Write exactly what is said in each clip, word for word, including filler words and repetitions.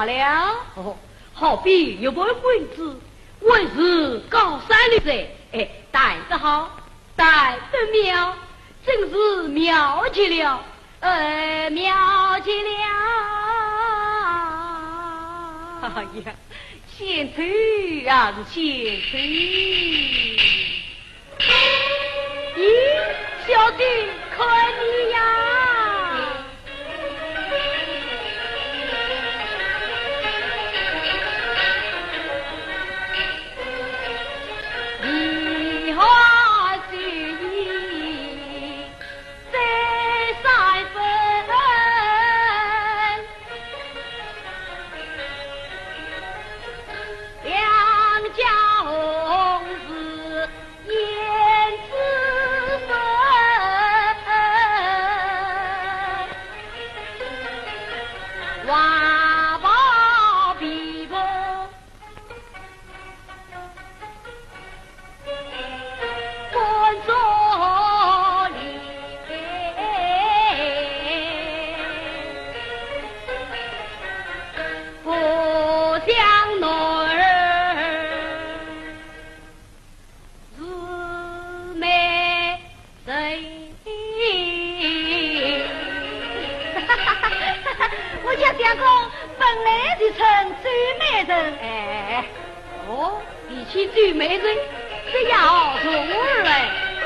好了。哦，好比玉盘滚珠，还是高山流水。哎，弹得好，弹得妙，真是妙极了，呃，妙极了。哎呀，献丑啊，是献丑。咦，小姐，看你呀！梨花水影在山峰，两家红事 胭脂粉，花袍琵琶，观众里不像男儿。 是美人。我家相公本来自称周美人。哎，哦，提起周美人，这要从何而来？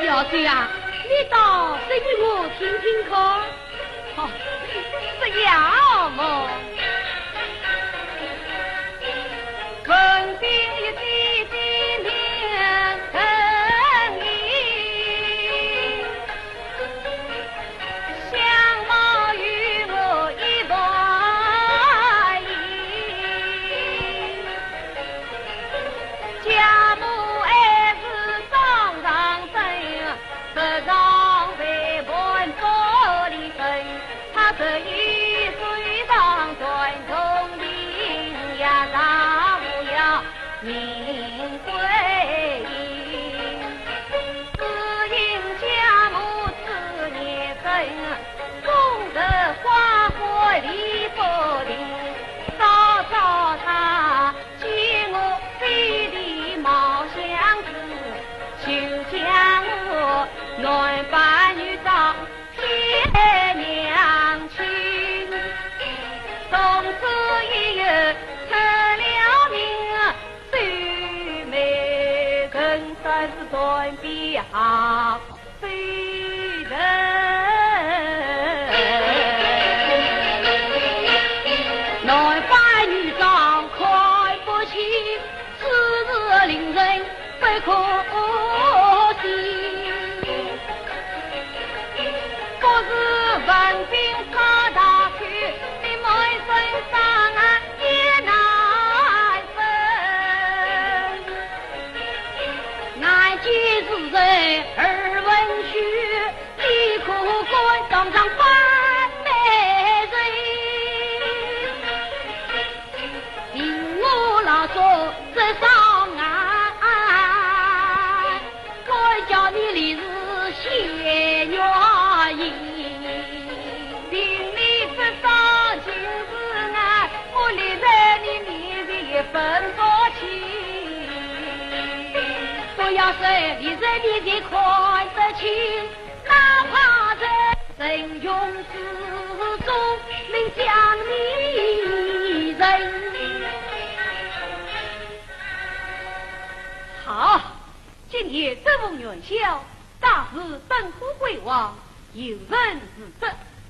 小姐啊，你倒说与我听听看。 哦，是呀么。文凭一级的名人哩，相貌与我一般般，家母还是上上等。 不上为伴不离身，他这一岁上断铜铃呀，丈夫要命归阴。只因家母此年生，公子花花理不灵，早早他 见我非礼貌相子，就将我男扮女装骗娘亲。从此以后出了名，周美人，真是断臂好 非人。男扮女装看不清，此事令人不可信。不是文凭高大头，你满身伤痕也难分。 眼见是人耳闻讯，你可敢当上扮美人？凭我老祖这双眼，敢叫你立誓谢原因。凭你这双近视眼，我立在你面前也分不清。 不要说你人面前看得清，哪怕在人群之中能将你认。好，今夜登封元宵，大事登科归王， 有人自得，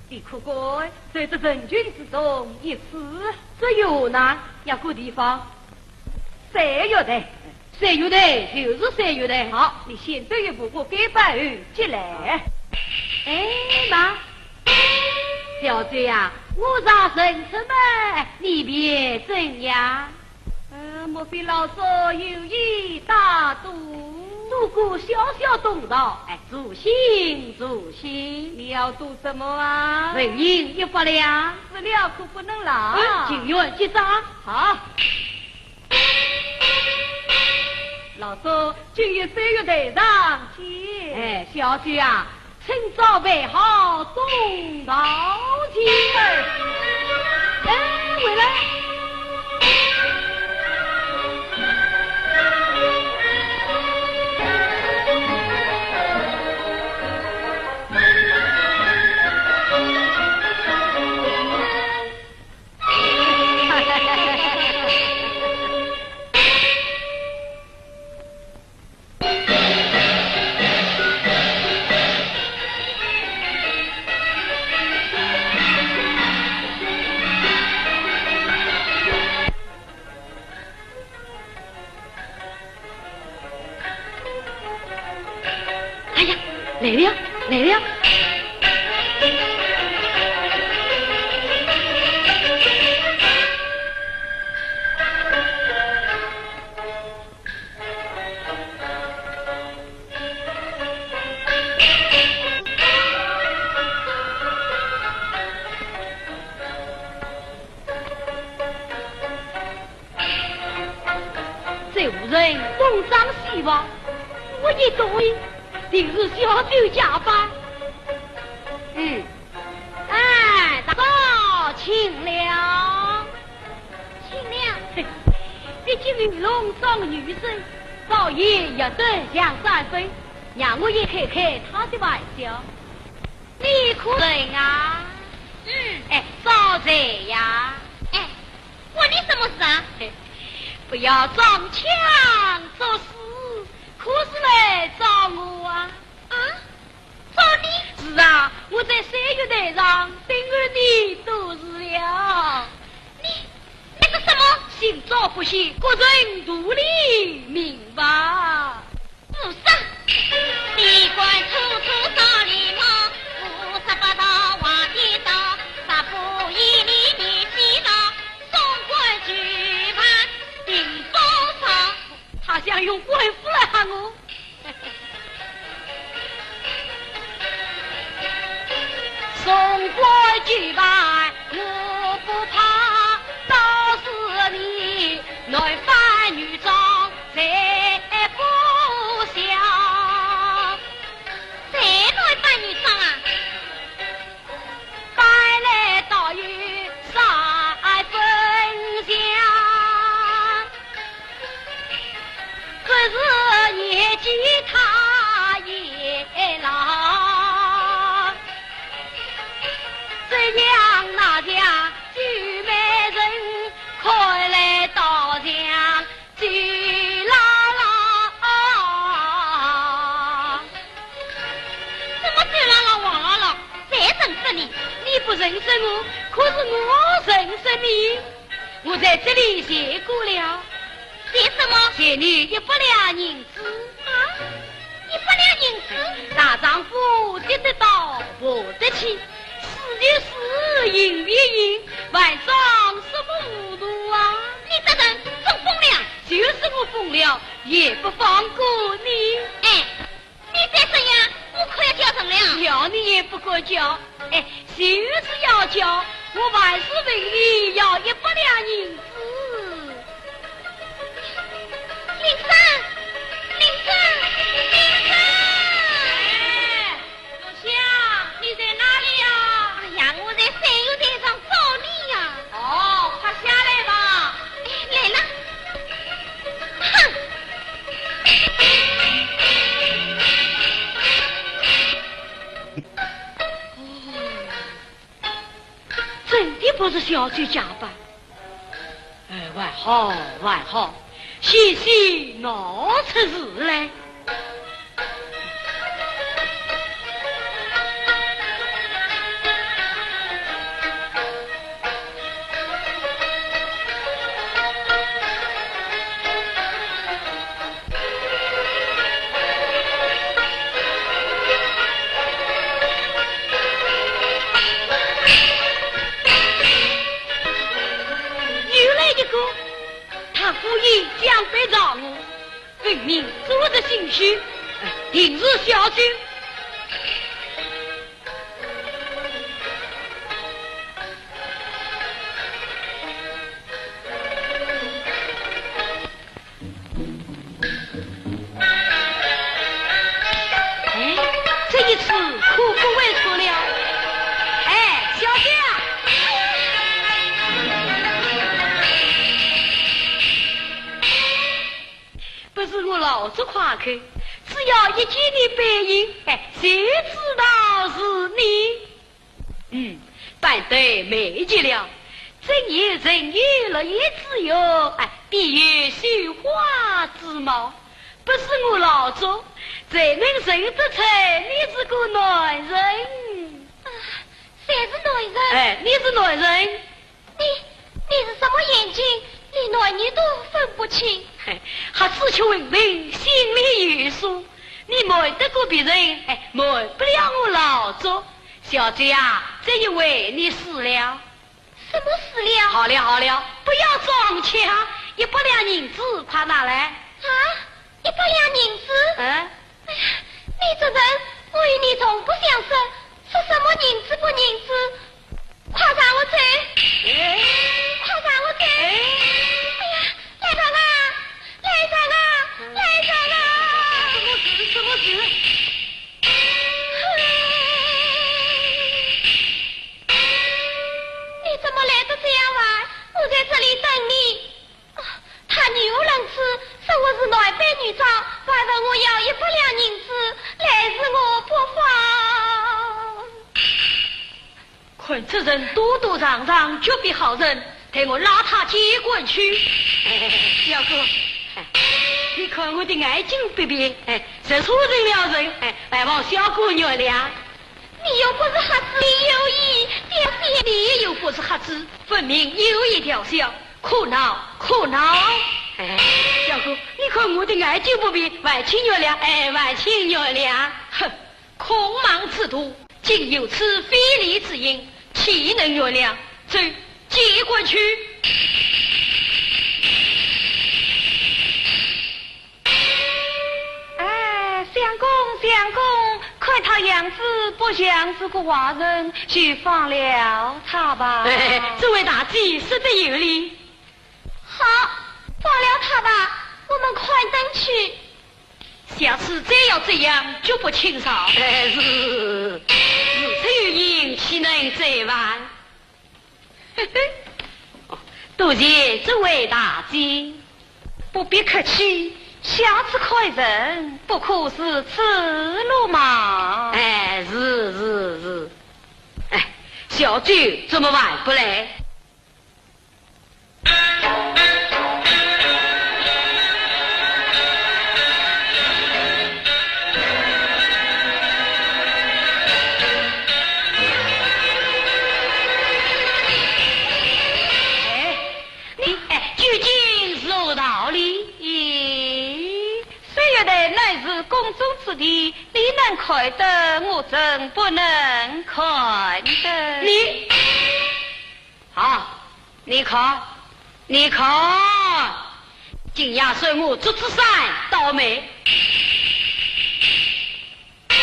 你可敢在这人群之中一试？这有难，要个地方。三月台。三月台就是三月台。好，你先走一步，我改扮后即来。哎，慢。小姐呀，我若认出么，你便怎样？ 呃，莫非老祖有意打赌？赌个小小东道，哎，助兴助兴。你要赌什么啊？纹银一百两。输了可不能拿。嗯，情愿结账。好。老祖，今夜三月台上见。哎，小姐啊， 请早备好东道钱。哎，回来。来了，来了。这无人东张西望，我一对定是小周假扮。嗯，哎，大哥，请了。请了。嘿，你今日浓妆女生，倒也要得两三分，让我也开开他的玩笑。你可人啊？嗯。哎，找谁呀？哎， 关你什么事啊？嘿，不要装腔作势，可是来找我啊？啊？找你？是啊，我在三月台上等候你多时了。你，你说什么？心照不宣，各人独立明白。 菩萨。你管处处少礼貌，菩萨不到话的到，啥不依你的祈祷，送官去吧，顶风霜。他想用官府来吓我。送官去吧，我不怕，倒是你男扮女装 谁不笑？谁男扮女装啊？扮来倒有三分像，只是年纪他也老，这样那样，九美人看来倒像 周姥姥。什么周姥姥、王姥姥，谁认识你？你不认识我，可是我认识你。我在这里谢过了。谢什么？谢你一百两银子。啊？ 一百两银子？大丈夫跌得倒，爬得起，是就输，赢便赢，还装什么糊涂啊？你这人真疯了！就是我疯了，也不放过你。哎，你再这样，我可要叫人了。叫你也不敢叫。哎，就是要叫，我还是问你要一百两银子。 林生，林生，林生！哎，木香，你在哪里呀？哎呀，我在三月台上找你呀。哦，快下来吧。哎，来了。哼！真的不是小周假扮。 哎，还好，还好，险些闹出事来。又来一个，他故意将背朝我，分明做贼心虚，哎，定是小周。 哎，这一次可不会错了。哎，小姐啊！不是我老祝夸口，只要一见你背影，哎，就知道是你。 嗯，扮得美极了，真有人有绿叶之容，哎，必有羞花之貌。不是我老祝，谁能认得出你是个男人？啊，谁是男人？哎，你是男人。你，你是什么眼睛？连男女都分不清。嘿，还是吃混饭，心里有数。你瞒得过别人，哎，瞒不了我老祝。小周啊，这一回你输了。什么输了？好了好了，不要装腔，一百两银子快拿来。啊，一百两银子？嗯。哎呀，你这人，我与你从不相识，说什么银子不银子？ 快让我走！哎。快让我走！哎。哎呀，来人啊！来人啊！来人啊！什么事？什么事？你怎么来得这样晚？我在这里等你。啊，他语无伦次，说我是男扮女装，还问我要一百两银子，来时我不放。 看这人躲躲藏藏，绝非好人，待我拉他见官去。哎，表哥，哎，你看我的眼睛不便，哎，认错人了人，哎，还望小哥原谅。你又不是瞎子，你有意调戏。你又不是瞎子，分明有意调笑，可恼，可恼。哎，表哥，你看我的眼睛不便，还请原谅，哎，还请原谅。哼， 孔孟之徒，竟有此非礼之行，岂能原谅？走，见官去。哎，相公，相公，看他样子不像是个坏人，就放了他吧。哎，这位大姐说得有理。好，放了他吧，我们看灯去。 下次再要这样，绝不轻饶。哎，是，事出有因，岂能再犯？嘿嘿，哦，多谢这位大姐。不必客气，下次看人不可如此鲁莽。哎，是，是，是。哎，小周怎么还不来？ 哎，你，哎，究竟是何道理？咦，水月台乃是宫中之地，你能看得，我怎不能看得？你，好，你看，你看，今夜算我祝枝山倒霉。 祝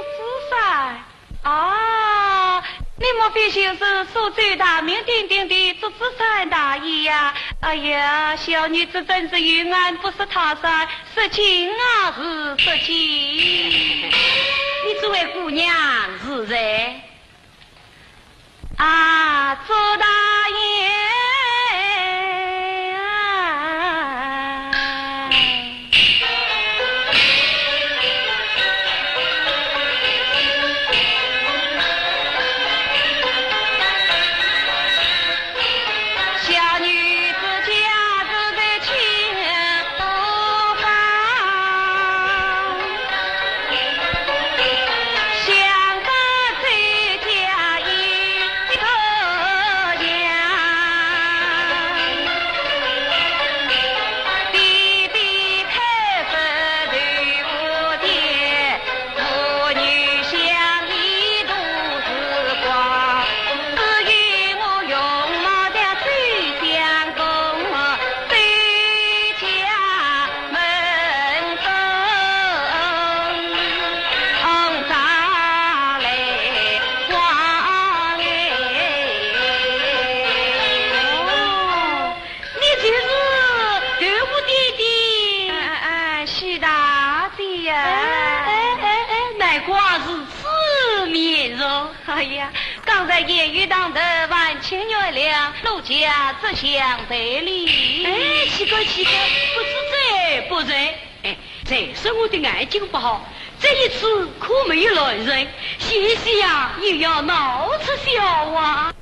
枝山？啊，你莫非就是苏州大名鼎鼎的祝枝山大爷呀？哎呀，小女子真是有眼不识泰山，失敬啊是失敬。你这位姑娘是谁？ 啊，祝大爷啊！小女子家住在清河坊。 哦，你就是豆腐店的。哎，哎，哎，许大姐呀。哎，哎，哎，哎，难怪如此面熟。哎呀， 刚才言语唐突，还请原谅，奴家这厢赔礼。哎，岂敢，岂敢，不知者不罪。哎，再说我的眼睛不好，这一次可没有乱认，险些呀，又要闹出笑话。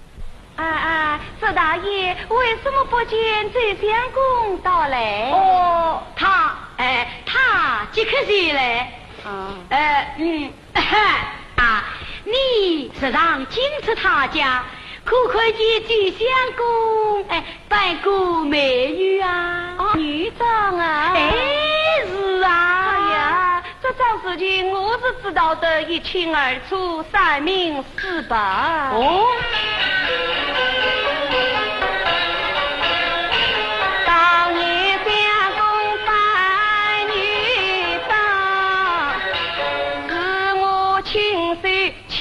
啊，啊，祝大爷，为什么不见周相公到来？哦，他，哎，他即刻前来。啊。呃，嗯。 啊，你时常进出他家，可看见周相公，哎，扮过美女啊？哦，女装啊。哎，是啊。哎呀，事情我是知道得一清二楚，三明四白。哦。当年相公把你打，是我亲手敲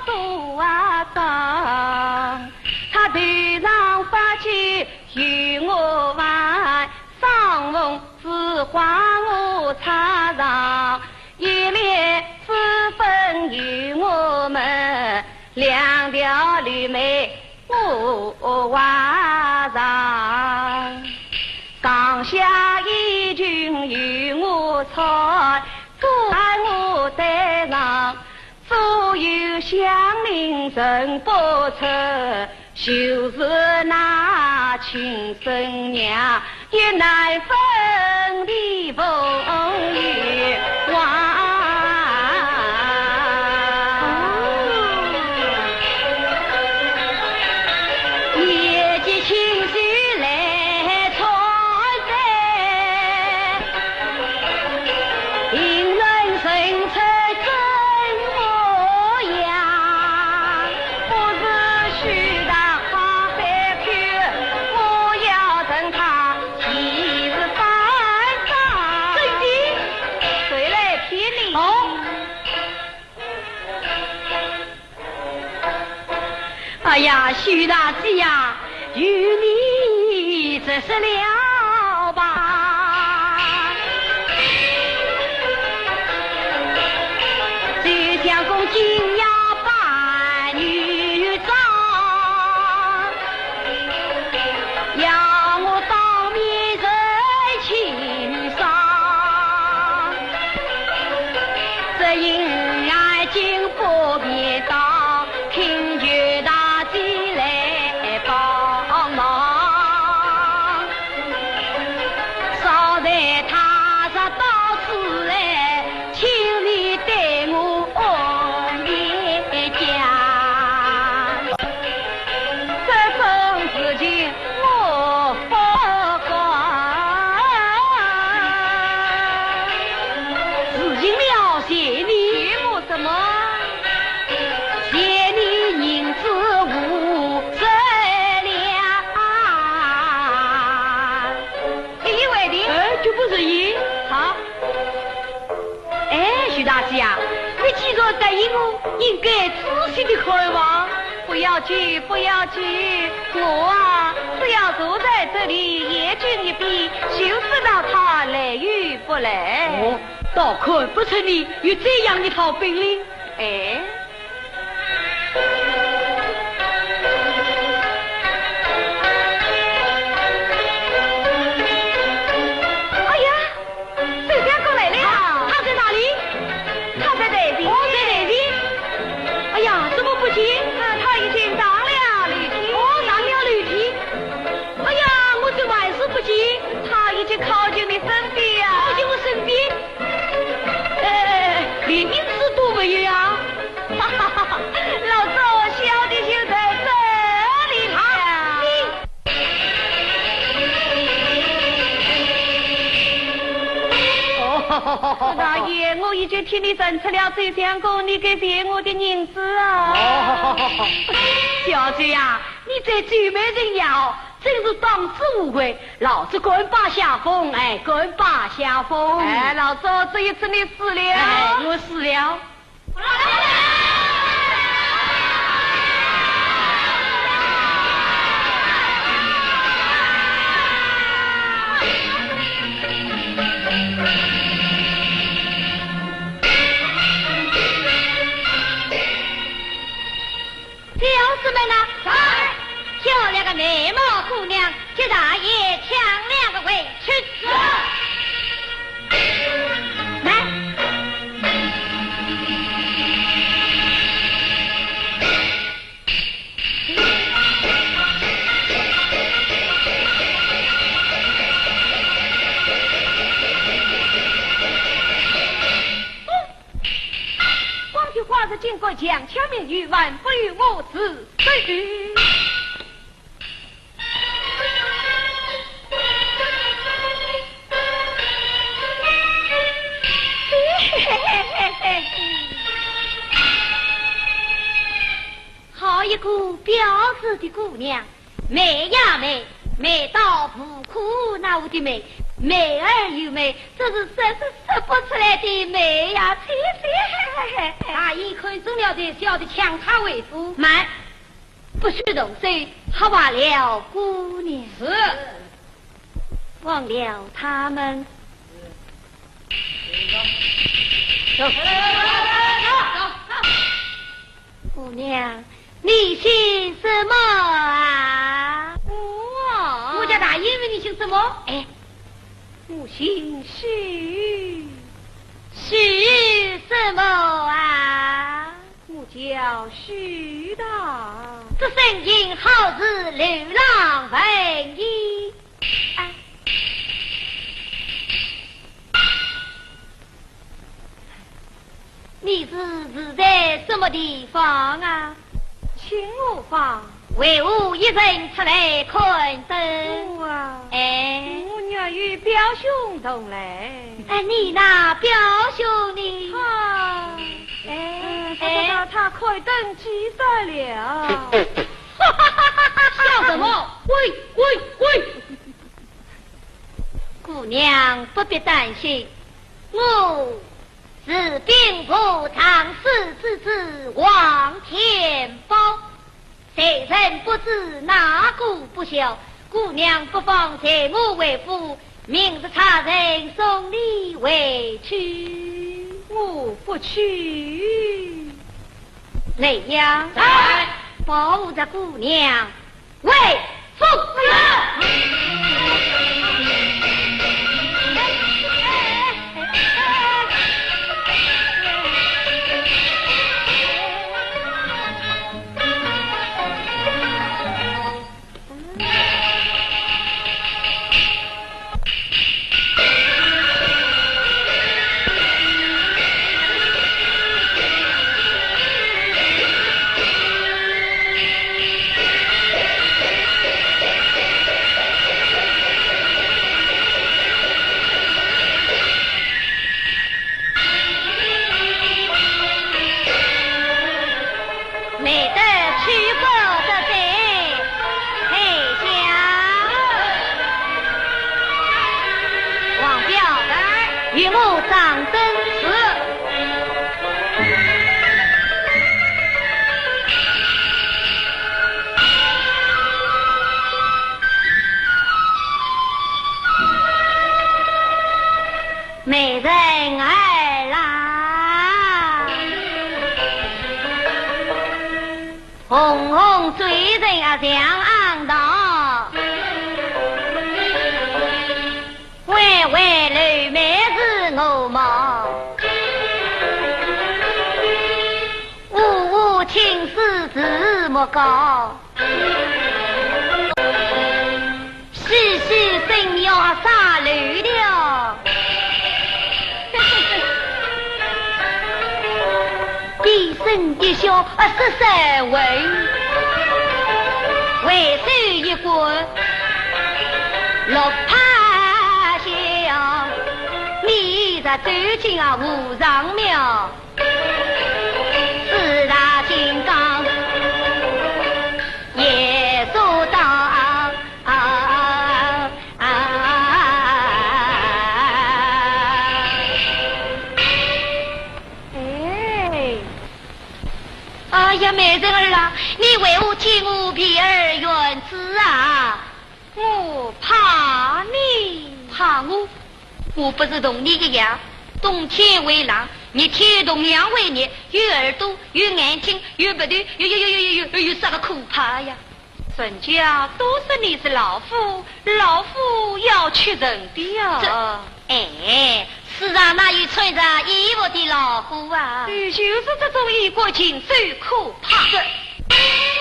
锁啊当，他头上发髻与我挽，上风 紫花我插上，一粒脂粉与我抹，两条绿眉我画上。缗下衣裙与我穿，珠钗我戴上， 左右香菱成不出，就是那亲生娘也难分的凤与凰。也即亲手来穿戴， 引人认出真模样。不是许大花白口，我要问他几时返场。真的？谁来骗你？哦。 哎呀，许大姐呀，由你直说了吧。周相公今夜办女丧，要我当面认亲生。 只因爱情不便当，请许大姐来帮忙。少在他日到此来，请你对我安排讲。这种事情 我不管。事情了，谢你。谢我什么？谢你银子五十两。一言为定。哎，决不食言。好。 哎，许大姐啊，你既然答应我，应该仔细地看望。不要紧，不要紧，我啊，只要坐在这里，眼睛一闭，就知道他来与不来。哦，倒看不出你有这样一套本领。哎。 哎呀，周相公来了。他在哪里？他在台前。哦，在台前。哎呀，怎么不见？啊，他已经上了楼梯。哦，上了楼梯。哎呀，我怎么还是不见？他已经靠近你身边呀。靠近我身边？ 哎，连影子都没有呀。哈哈哈哈，老周，小的就在这里了。啊，你……哦，大爷，我已经替你认出了周相公，你该谢我的银子啊。哦，小周呀，你这周美人呀，哦， 真是当之无愧，老子甘拜下风，哎，甘拜下风。哎，老周，这一次你输了。哎，我输了。小厮们呐，在！漂亮的美貌姑娘，给大爷抢两个回去。是。来。哦， 光天化日竟敢强抢民女，还不与我住手！好一个标致的姑娘，美呀美，美到无可奈何的美，美而又美，这是说是说不出来的美呀，切切。大爷看中了这小的，抢她为夫。慢，不许动手，吓坏了姑娘。是。忘了他们。走。姑娘，你姓什么啊？我啊？我家大爷问你姓什么？哎，我姓许。许什么啊？我叫许大。这声音好似柳浪闻莺。哎，你是住在什么地方啊？清河坊。为何一人出来看灯？我啊，哎。我约与表兄同来。哎，你那表兄呢？他，哎，嗯，他，他，哎。他，他看灯去了。笑什么？喂，喂，喂！姑娘不必担心，我是兵部尚书之子王天豹，谁人不知，哪个不晓？姑娘不妨随我回府，明日差人送你回去。我不去。雷阳，在。保护着姑娘。 喂，住口！没得去过的谁？退下。王彪，来，与我掌灯。是。美人儿啦。 红红嘴唇啊像红桃，弯弯柳眉似鹅毛，乌乌青丝似木瓜。 细细声要杀漏了。低声一笑啊，色色闻。回首一看，落魄相。你若走进啊和尚庙， 四大金刚，耶稣道。哎，哎呀，美人儿啊，你为何见我避而远之啊？ 我怕你。怕我？我不是同你一样，冬天会冷，热天同样会热，有耳朵，有眼睛，有鼻头，有有有有有有有啥个可怕呀？人家都说你是老虎，老虎要吃人的呀。这，哎，世上哪有穿着衣服的老虎啊？哎，就是这种衣冠禽兽可怕。这，哎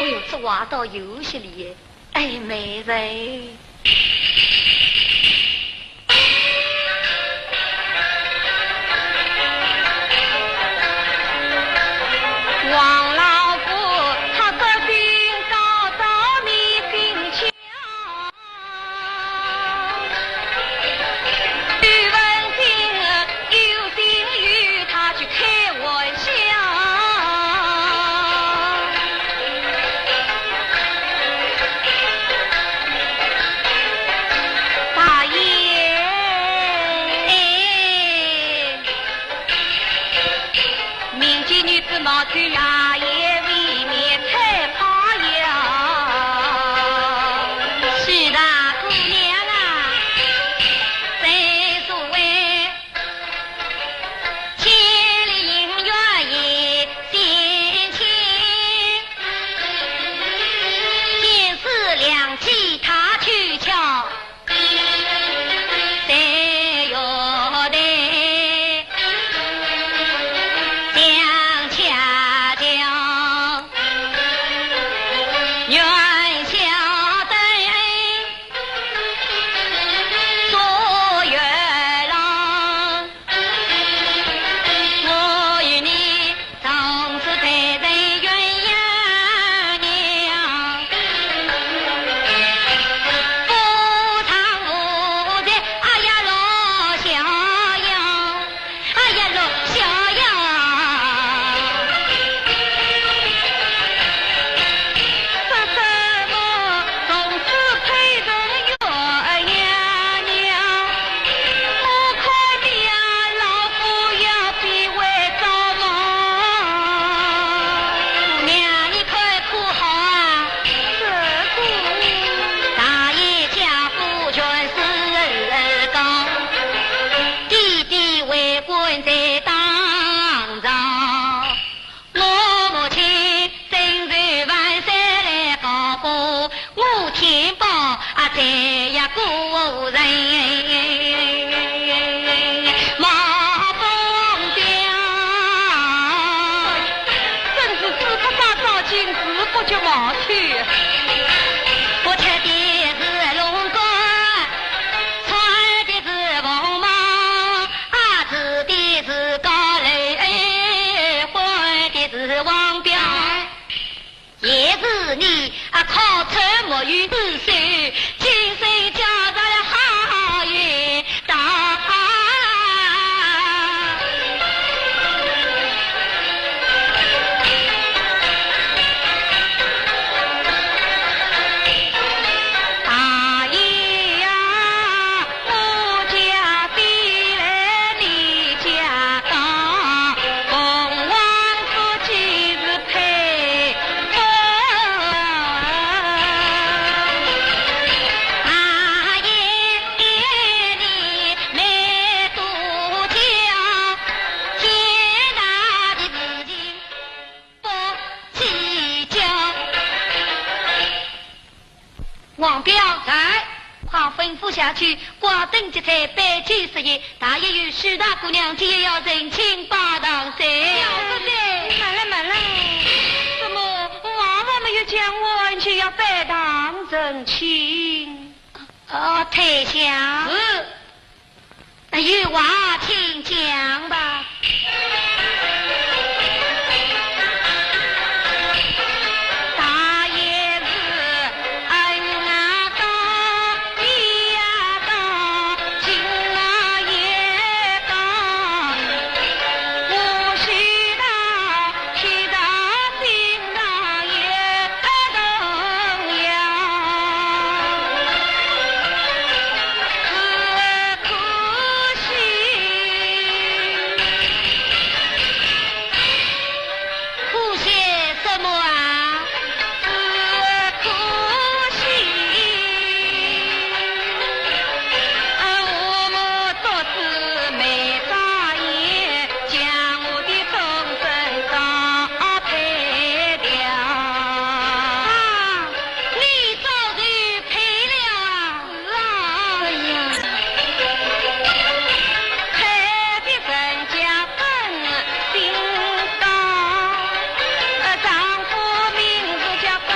呦，这话倒有些理。 哎，美人。王老虎他个病高到没病去啊，有文凭，有信誉，他去是大姑娘啊，在所谓千里姻缘一线牵，见是良机他去巧。 哎呀，落下呀！说什么从此配成鸳鸯娘，我看你呀，老夫要比为着忙。姑娘，你看可好啊？这个。大爷家父全是高。 弟弟为官在当朝，我母亲身受万岁来高官，我天保啊，再也无人冒风标。真是只可打照镜子，不觉冒羞。我吃的是龙冠， 穿的是凤袍，啊，住的是高楼，哎，换的是王表。也是你啊，靠车没有子孙，今生交着了好运道。 大爷呀，我家比来你家高，凤凰夫妻是配偶。大爷，你没多教，天大的事情 不计较。王彪，在。快吩咐下去，挂灯结彩，摆酒设宴，大爷与许大姑娘今夜要成亲拜堂噻。了不得，慢来，慢来。怎么，王上没有讲完就要拜堂成亲？哦，退下。是。 有话请讲吧。大爷是恩啊高，义啊高，情啊也高，我许大 天大心大也动摇，只可惜。可惜什么啊？只可惜，啊，我们独自没眨眼。 将我的终身早配了。啊，你早就配了啊？是啊。哎呀，配的人家本姓高，呃，丈夫名字叫高。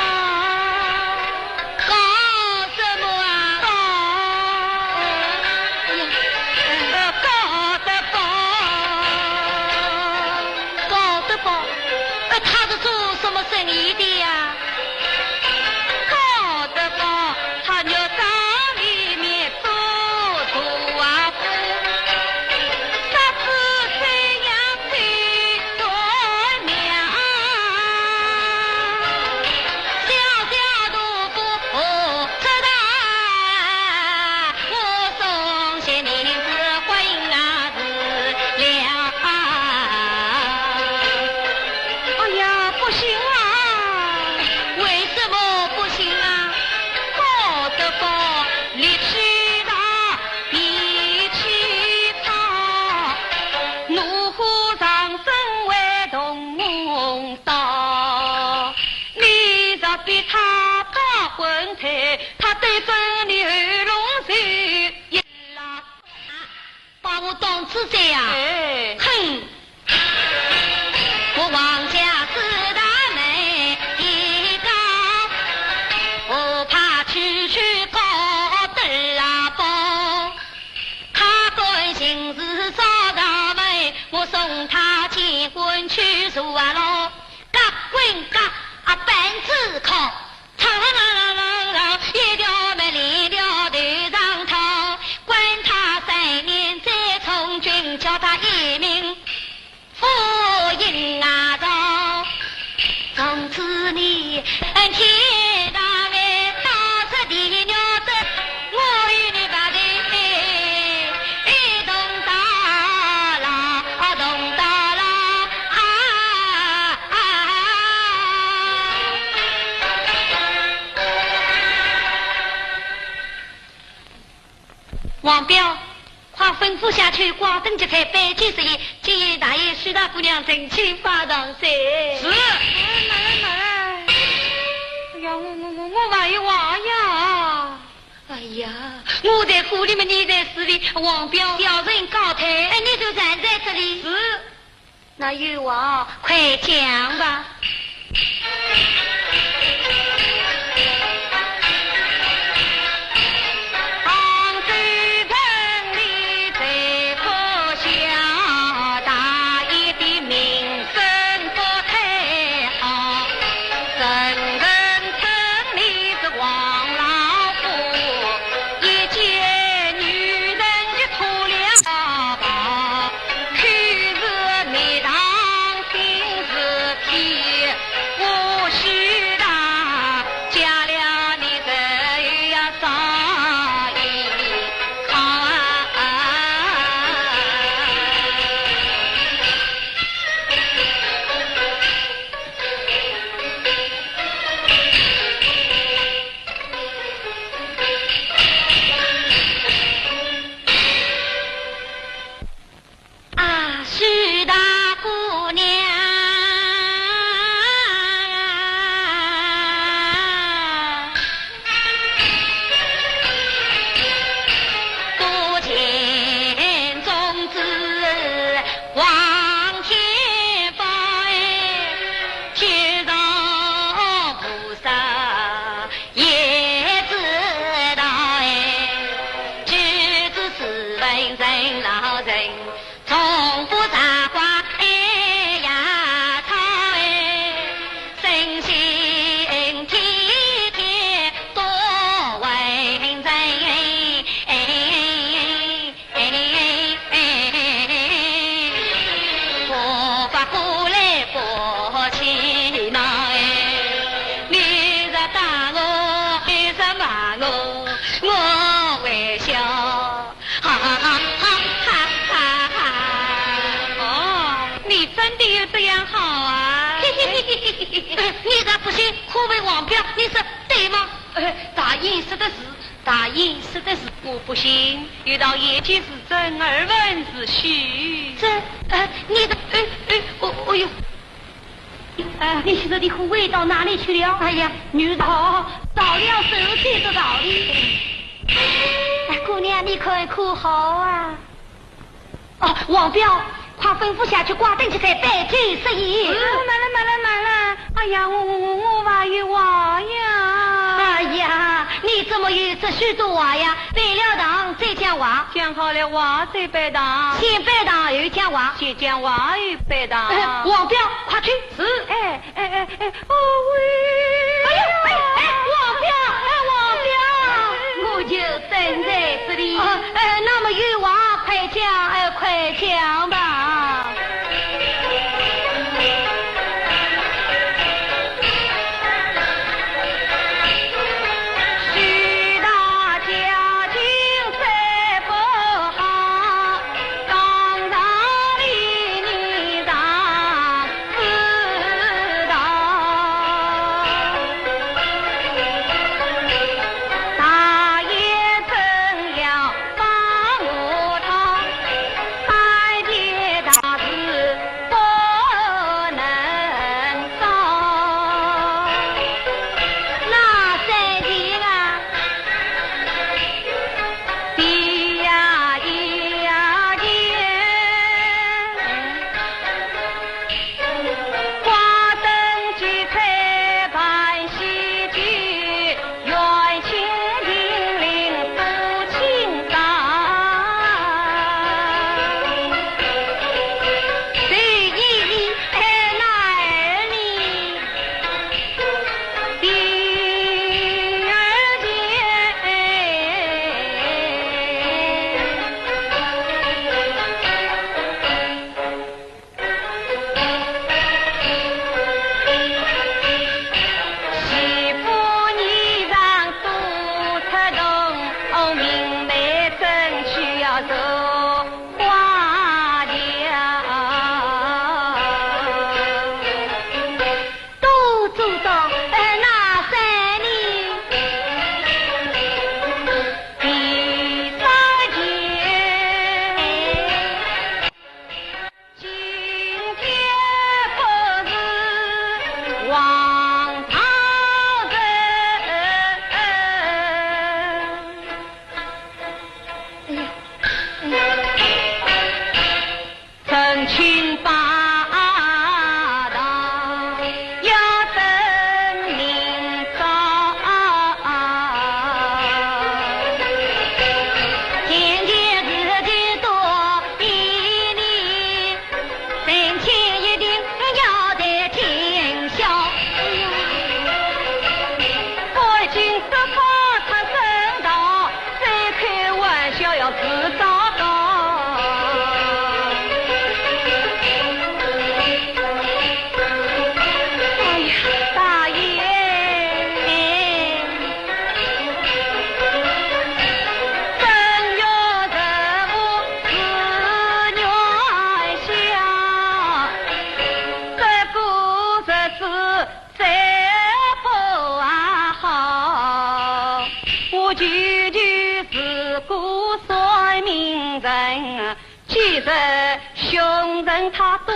高什么啊？高，哎呀，呃，高德宝。高德宝，呃，他是做什么生意的呀？高德宝，他要到里面做大夫，杀猪宰羊把我当猪宰呀？哎。哼！王彪，快吩咐下去，挂灯结彩，摆酒设宴，接待许大姑娘成亲拜堂噻。是。哎，慢来，慢来。哎呀，我，我，我，我还有话呀。哎呀，我在鼓里嘛，你在势里，王彪小人告退。哎，你就站在这里。是。 那有话快讲吧。啊，许大姑娘。哦，你真的有这样好啊？你咋不信？可问王彪，你说对吗？呃，大爷说的是，大爷说的是。我不信，有道眼见是真，耳闻是虚。这，呃，你的，哎，哎，哦，哦哟。 哎，你现在的火味到哪里去了？哎呀，女人，哦，着了手，这个道理。哎，姑娘，你看可好啊？哦，王彪，快吩咐下去，挂灯结彩，摆酒设宴。嗯，慢了，慢了，慢了。哎呀，我，我，我，我还有话呀。哎呀，你怎么有这许多话呀？ 拜了堂再讲话。讲好了话再拜堂。先拜堂后讲话。先讲话后拜堂。哎，王彪，快去。是。哎，哎，哎，哎，哦喂。哎呦，哎，哎，王彪，哎，王彪。我就等在这里。哦，哎，那么有话快讲，哎，快讲吧。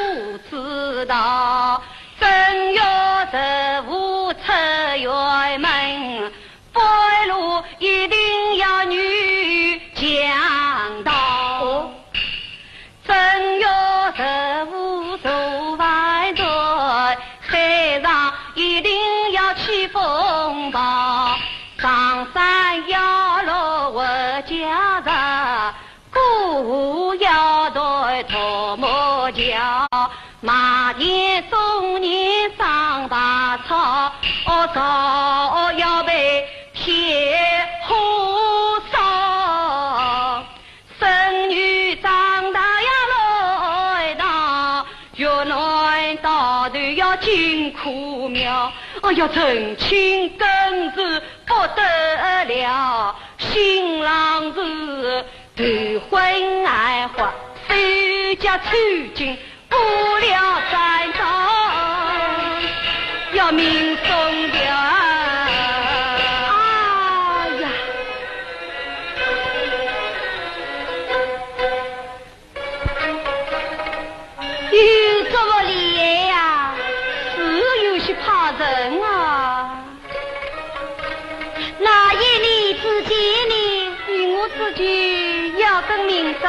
不知道，正月十五出远门，半路一定要遇强盗。哦。正月十五做饭菜，山上一定要起风暴，上山要落回家着， 过要断独木桥，麦田种年长白草，哦，早要被天火烧。孙女长大要落堂，越南大头要进苦庙。哎呀，成亲更是不得了，新郎是 头昏眼花，手脚抽筋，不了三招，要命送掉啊！哎呀，有这么厉害呀？是有些怕人啊。 那依你之见呢？依我之见，要等明朝。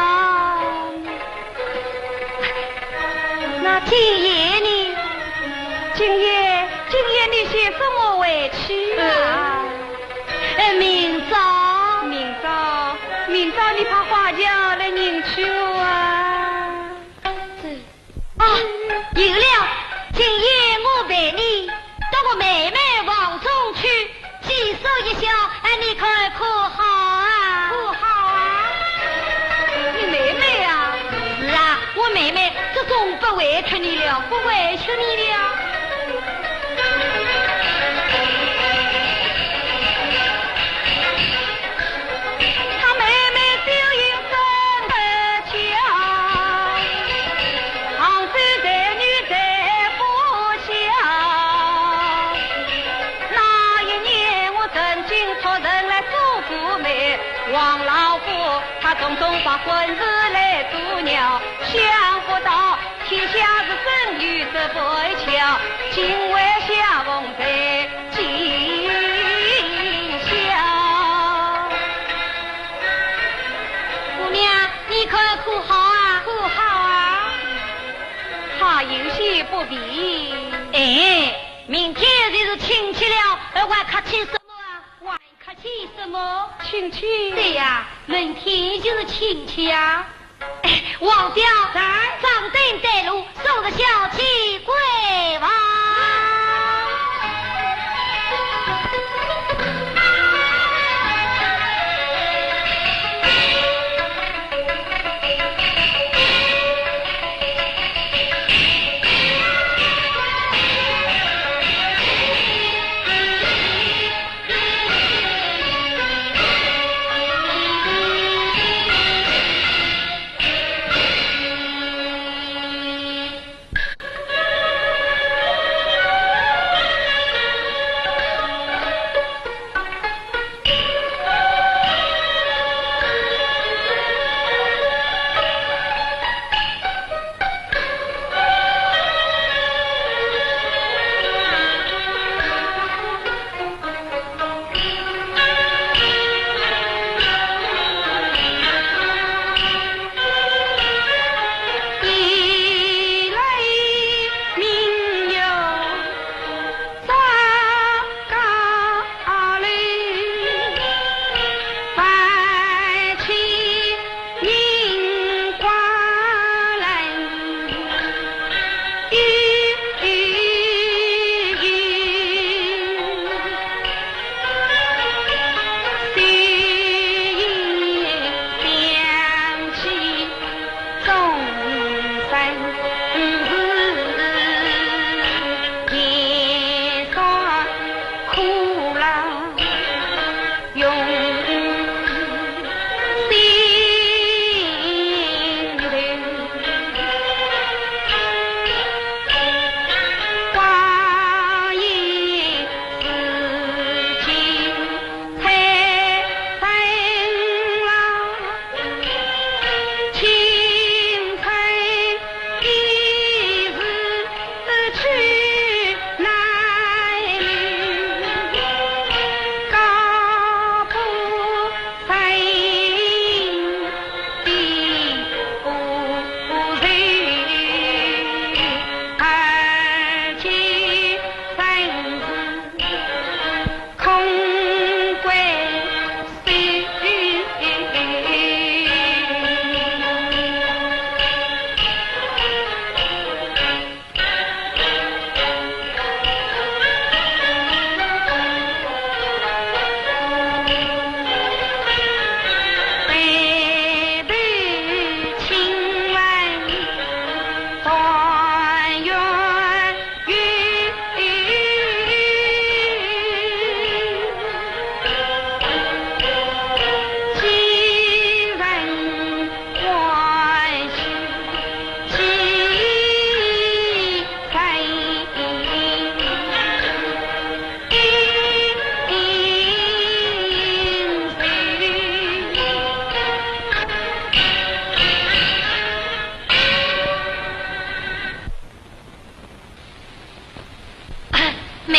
那今夜呢？今夜，今夜你先送我回去啊。呃，明朝。明朝，明朝你派花轿来迎娶我啊。这 啊，有了，今夜我陪你到我妹妹房中去，寄宿一宵，哎，你看可好啊？可好啊？你妹妹啊？是啊，我妹妹，这总不委屈你了，不委屈你了。 他妹妹酒饮分得消，杭州才女在府下。那一年我曾经托人来做姑媒，王老五他种种把婚事来阻挠，想不到 天下是真有这不巧，今晚相逢在今宵。姑娘，你看可好啊？可好啊？怕有些不便。哎，明天就是亲戚了，还客气什么啊？还客气什么？亲戚？对呀，明天就是亲戚呀。 哎，王彪，在。掌灯带路，送着小姐归房。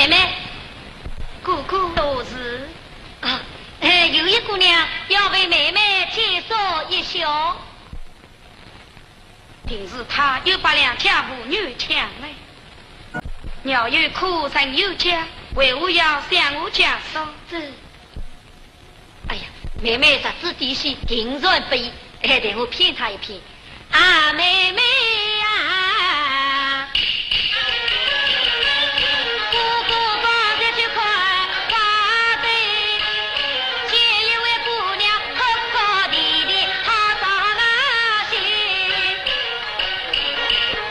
妹妹，哥哥。何事？啊，哎，有一姑娘要为妹妹介绍一下。定是她又把良家妇女抢来。鸟有窠，人有家，为何要向我介绍？这，哎呀，妹妹日子底细，定然不易，哎，待我骗她一骗。 啊，妹妹呀，哥哥刚才去看花灯，见一位姑娘哭哭啼啼，她伤了心。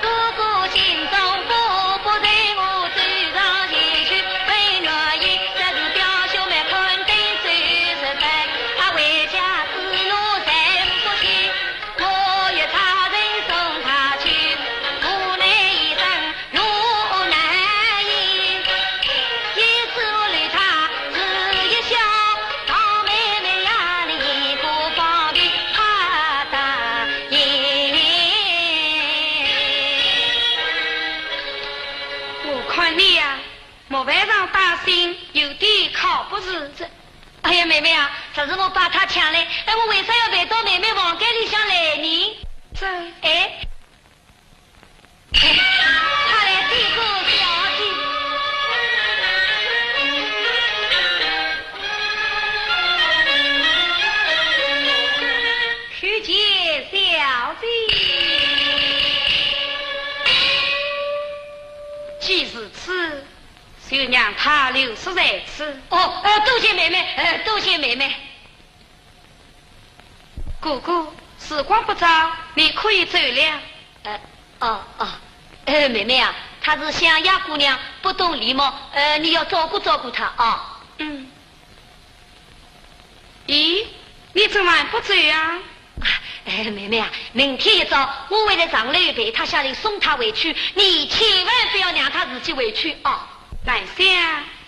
哥哥心中不不忍，我走上前去，问原因，这是表兄妹看灯走失的，啊，回家之路寻不见。 我与他人送他去，无奈一生路难行。一时我留他只一笑，好妹妹呀，你可放心，他答应。我看你呀， 莫犯上担心，有点靠不住。这，哎呀，妹妹啊，这是我把她抢来，哎，我为啥要陪到妹妹房间里向来呢？这，哎，哎，她来见过小姐。叩见小姐。既如此， 就让她留宿在此。哦，呃，多谢妹妹，呃，多谢妹妹。哥哥，时光不早，你可以走了。呃，哦，哦，呃，妹妹啊，她是乡下姑娘，不懂礼貌，呃，你要照顾照顾她啊。嗯。 咦，你怎么还不走呀？啊，哎，妹妹啊，明天一早，我会在上楼陪她下来送她回去，你千万不要让她自己回去啊。兰香。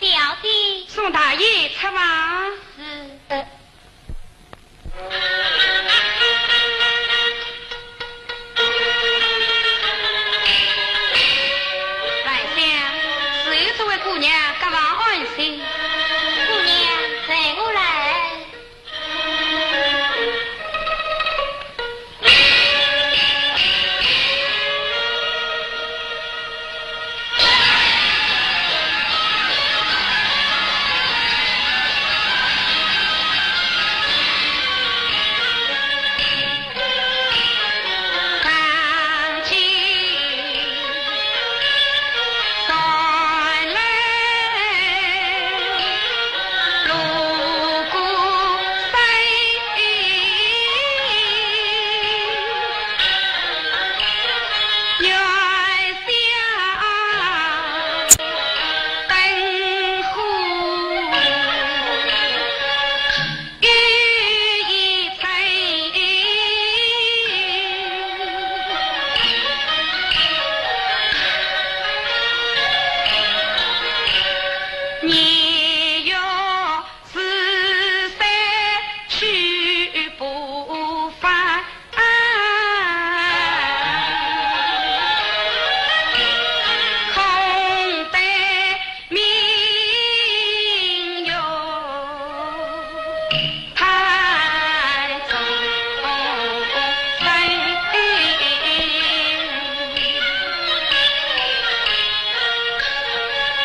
小姐。送大爷出房。是。呃。兰香，只有这位姑娘，隔房安歇。姑娘，随我来。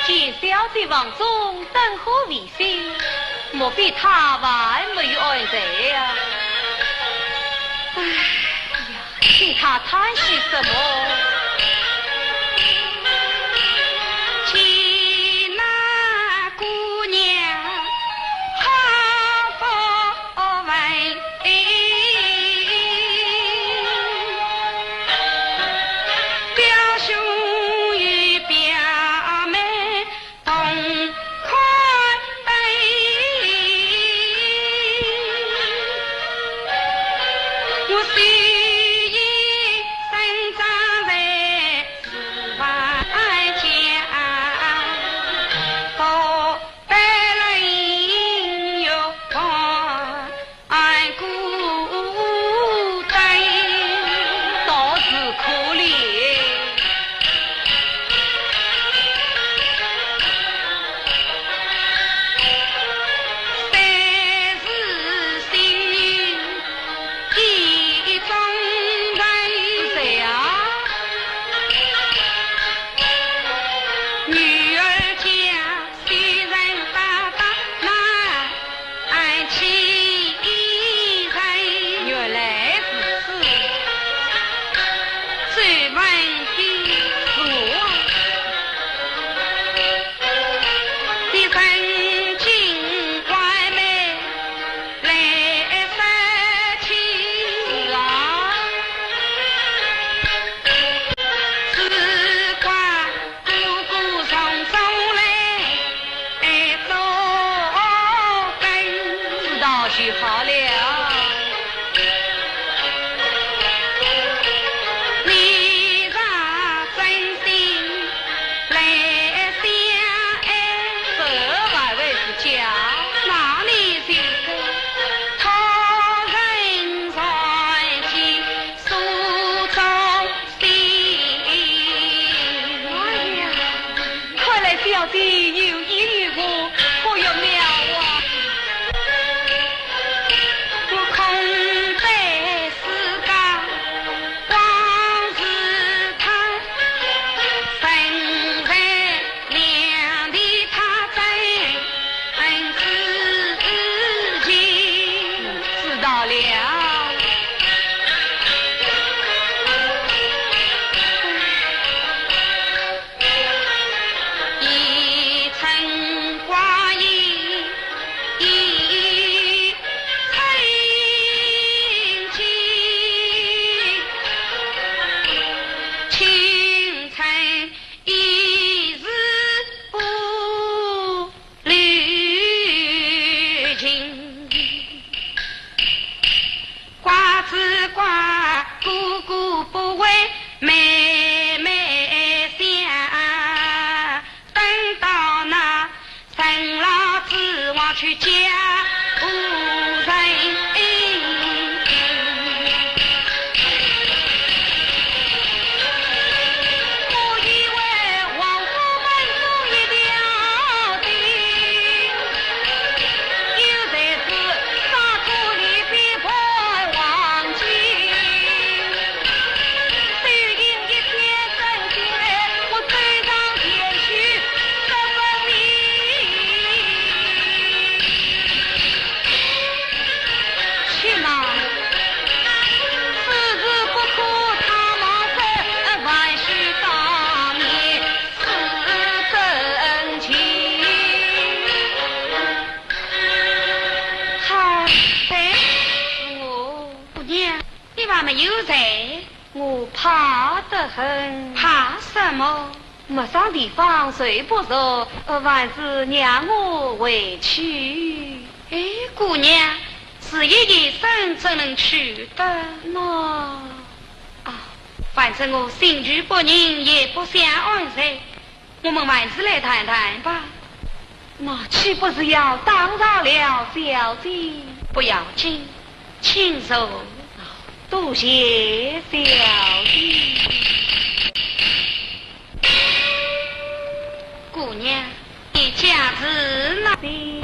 见小姐房中灯火微 星，莫非她还没有安睡呀？唉呀，听她叹息什么？见那姑娘好不问，表兄与表妹 同款本，我虽已生长在小姐有意于我，可有妙啊？我空对世间往事谈，身在两地他怎知情？知道了。 一寸光阴一寸金，青春一日不留情。 瓜子瓜，哥哥不为妹妹想，等到那陈老子我去嫁夫人。 我以为黄河满腹一条定，有才是沙土里边盼黄金。只因一片真情爱，我走上前去说分明。 且慢，此事不可他忙说，万事当面是真情。好，谁？我。姑娘，你还没有罪。 我怕得很。怕什么？陌生地方睡不着，呃，还是让我回去。哎，姑娘，只有一人怎能去得？那……啊，反正我心绪不宁，也不想安睡，我们还是来谈谈吧。那岂不是要打扰了小姐？不要紧， 请坐。多谢小姐。姑娘，你家住哪里？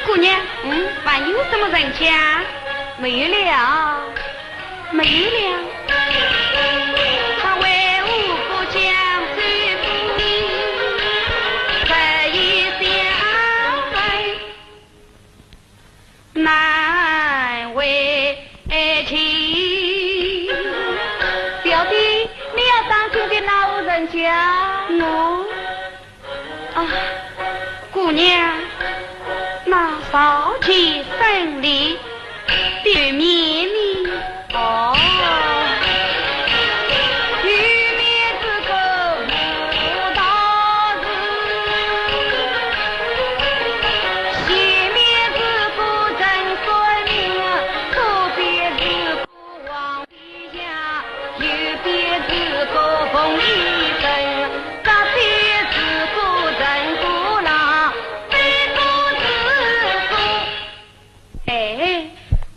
姑娘，嗯，还有什么人家？没有了。没有了。他为何不讲这个？这一想来难为情。小姐，你要当今的哪户人家？我？ 啊，姑娘，那朝前胜利的面呢？哦，有面之个武大士，前面之个陈三明，左边之个 皇帝呀，右边是个凤仪生，左边是个陈五郎，背后是个……哎，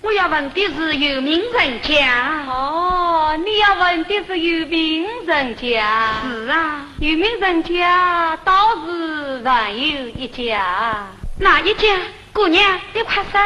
我要问的是有名人家。哦，你要问的是有名人家。是啊。有名人家倒是还有一家。哪一家？姑娘，你快说。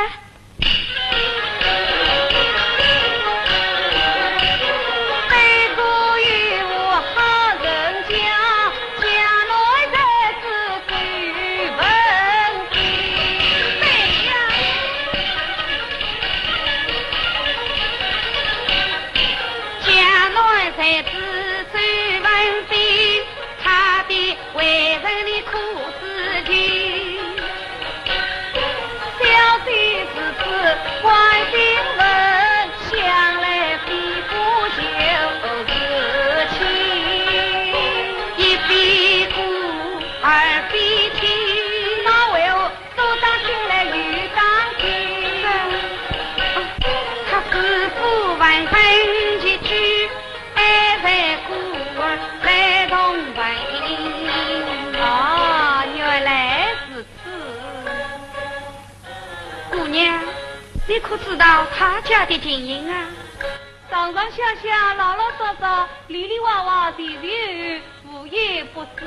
他的为人你可知情？小姐如此关心人，向来比武就是亲。一比武，二比亲。那为何 都当心来有当心。他师父万分急去，爱在孤儿来同门。啊，原来如此。姑娘，你可知道他家的情形啊？ 上上下下，老老少少，里里外外，全全有，无一不知。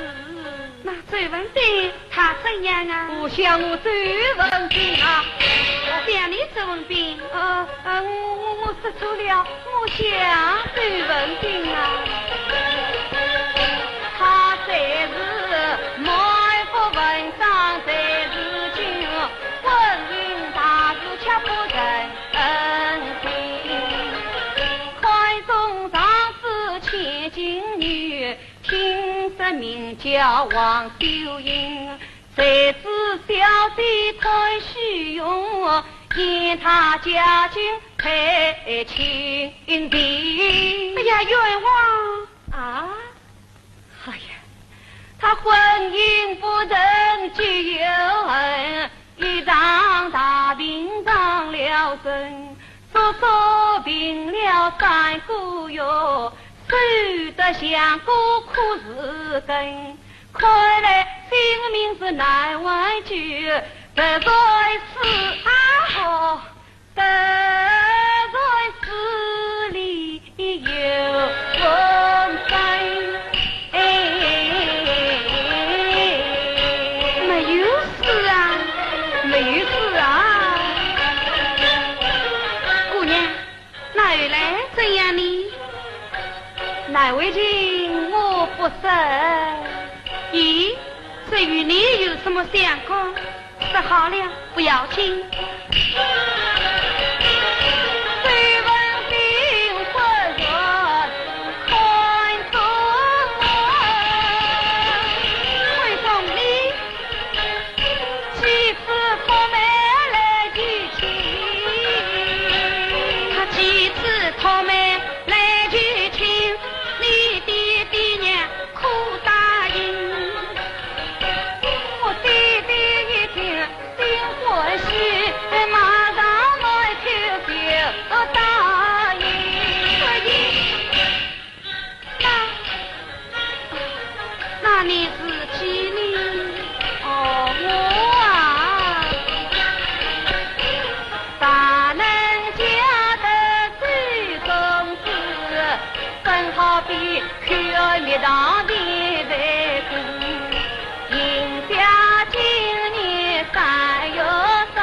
那周文宾他怎样啊？我想我周文宾啊。想你周文宾？呃，呃，我，我，我说错了，我想周文宾啊。他虽是满腹文章，虽是经，婚姻大事却不曾 恩情。看中上司千金女，听说名叫王秀英，谁知小姐看虚荣，嫌她家境太清贫。哎呀，冤枉！啊？ 哎呀，他婚姻不成就有恨，一场大病伤了身，足足病了三个月，瘦得像个枯树根。看来性命是难挽救，实在是……啊！哦， 得罪势利有风声。哎，没有事啊，没有事啊。姑娘，那后来怎样呢？难为情我不说。咦，这与你有什么相干？ 说好了，不要紧。那你自己呢？哦，我啊，大人家的手中事，真好比口儿蜜糖甜在肚。 今年三月三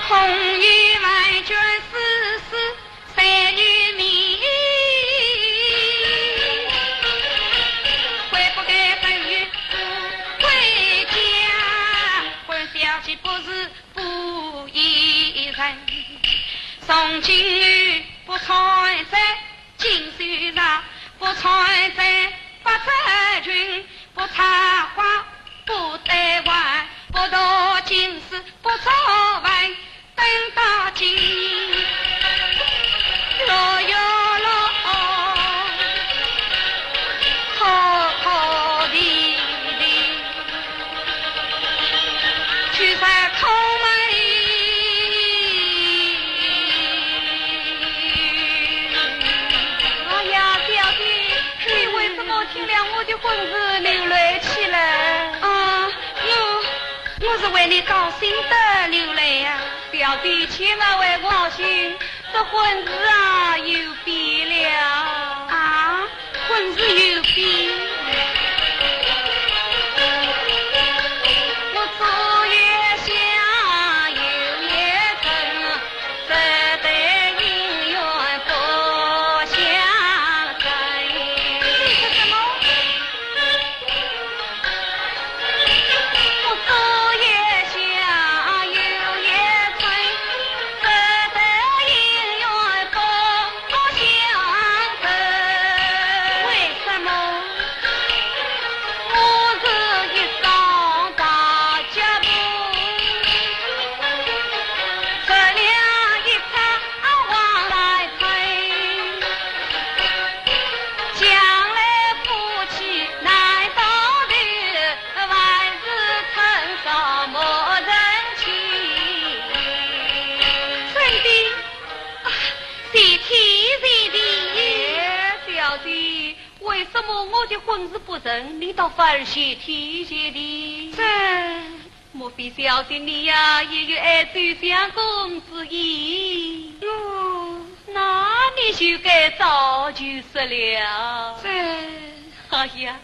空有万卷诗书三有名，悔不该本有归家，还小姐不是 不依人。从今日不再在锦绣楼，不再在八尺裙，不插花，不戴环，不读经书，不作文，等到今日，落哟落，苦苦啼啼。 去在叩门。哎呀，小姐，你为什么听了我的婚事流泪起来？啊，我，我是为你高兴得流泪呀。小姐，千万为我高兴，这婚事啊，有变了。啊？ 婚事有变。我左右相有一春，这对姻缘不相称。你说什么？ 我左右相有一春，这对姻缘不相称。为什么？我是一双大脚步，着了一只黄来春，将来夫妻难到头， 万事成双莫成情。真的？啊，谢天谢地。哎，小姐，为什么我的婚事不成，你倒反而谢天谢地？这……莫非小姐你呀，也有爱周相公之意？哟，那你就该早就说了。这…… 哎呀，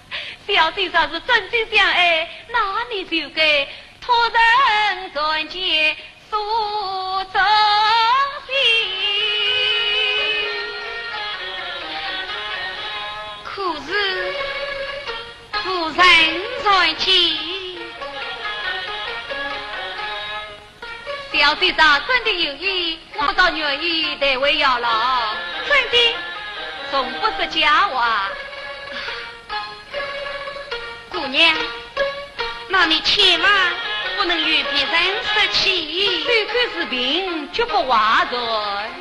小姐若是真心相爱，那你就该托人传笺诉衷情。可是无人传笺。 小姐若真的有意，我倒愿意代为效劳。真的？从不说假话。姑娘，那你千万不能与别人说起。守口如瓶，绝不外传。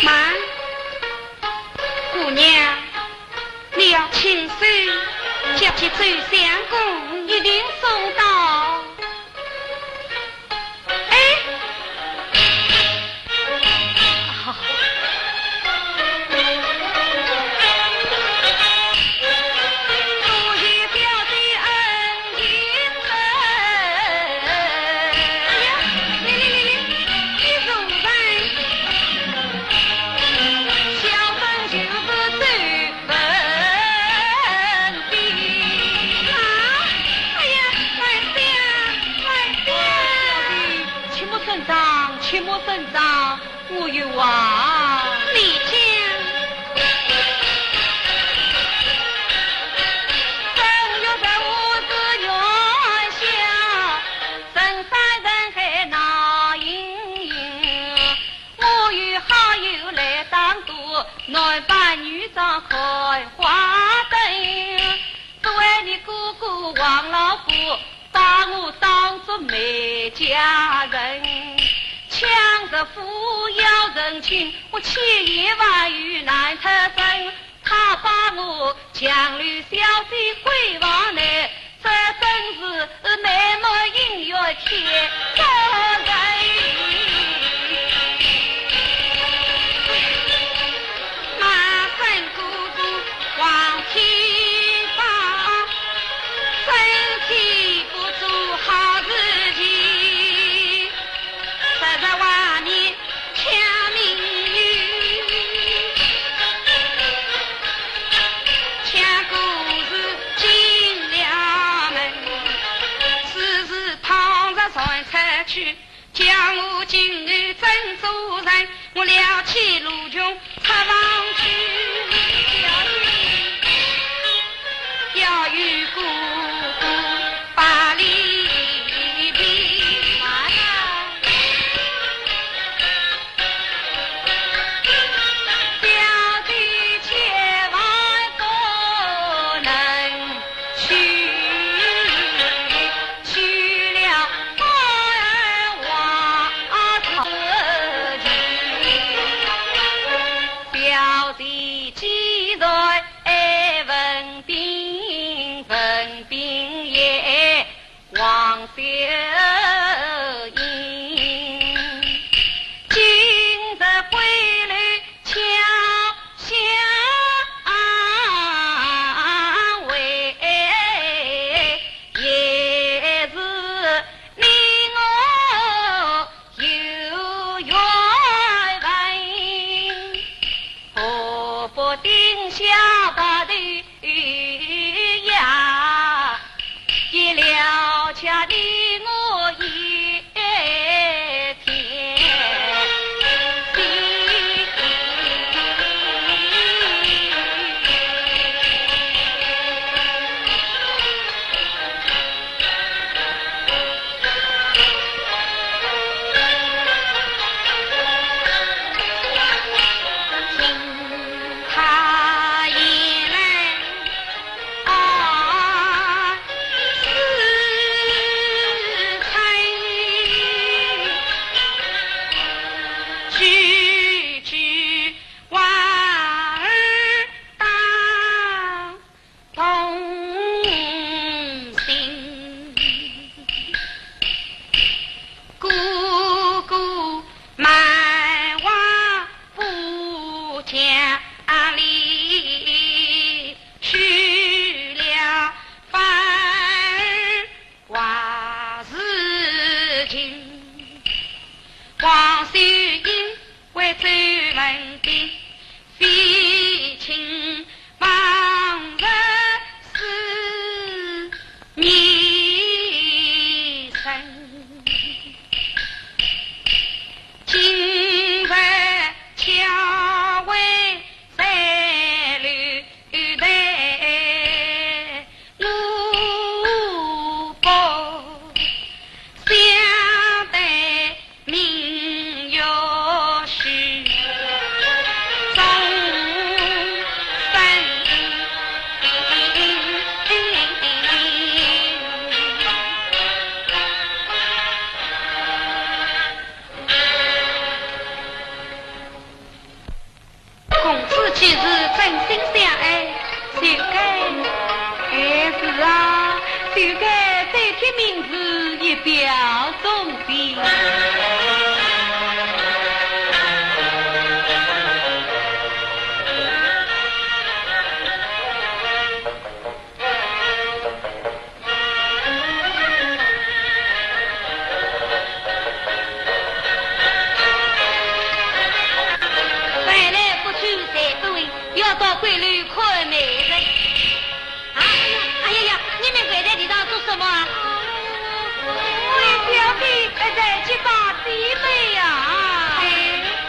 慢，姑娘，你要亲手交给周相公，一定送到。哎，好。 切莫声张，切莫声张。 我有话。你讲。正月十五是元宵，人山人海闹盈盈。我与好友来打赌，男扮女装看花灯。 只为你哥哥王老五把我当作美佳人，抢着扶摇成亲，我千言万语难脱身。他把我强留小姐闺房内，这真是美梦姻缘天作人。马生哥哥 皇天保，身体不做好事情。去，叫我今日怎做人？我撩起罗裙出房去，要与哥哥把礼平。小姐千万不能去，去了 表弟既然问病，问病也黄秀英。今日归来巧相会，也是你我 有缘分，何不定下白头呀，也了却你我一片心。 同心。哥哥满怀不讲理，去了反而坏事情。黄秀英为周文宾，非亲 旁人是迷神。今日巧会在楼台，我不想得 明月是终身。公子既是真心相爱， 就该，哎，是啊，就该再贴名字以表忠心。回来不去才对，要到闺楼看媒人。 哎呀，哎呀呀，你们围在地上做什么啊？为表弟在祭拜姐妹呀。哎，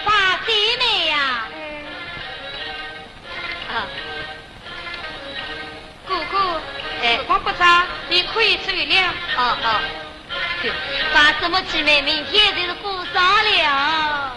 拜姐妹呀？啊。哥哥，哎。时光不早，你可以走了。哦，哦。对，拜什么姐妹，明天就是姑嫂了。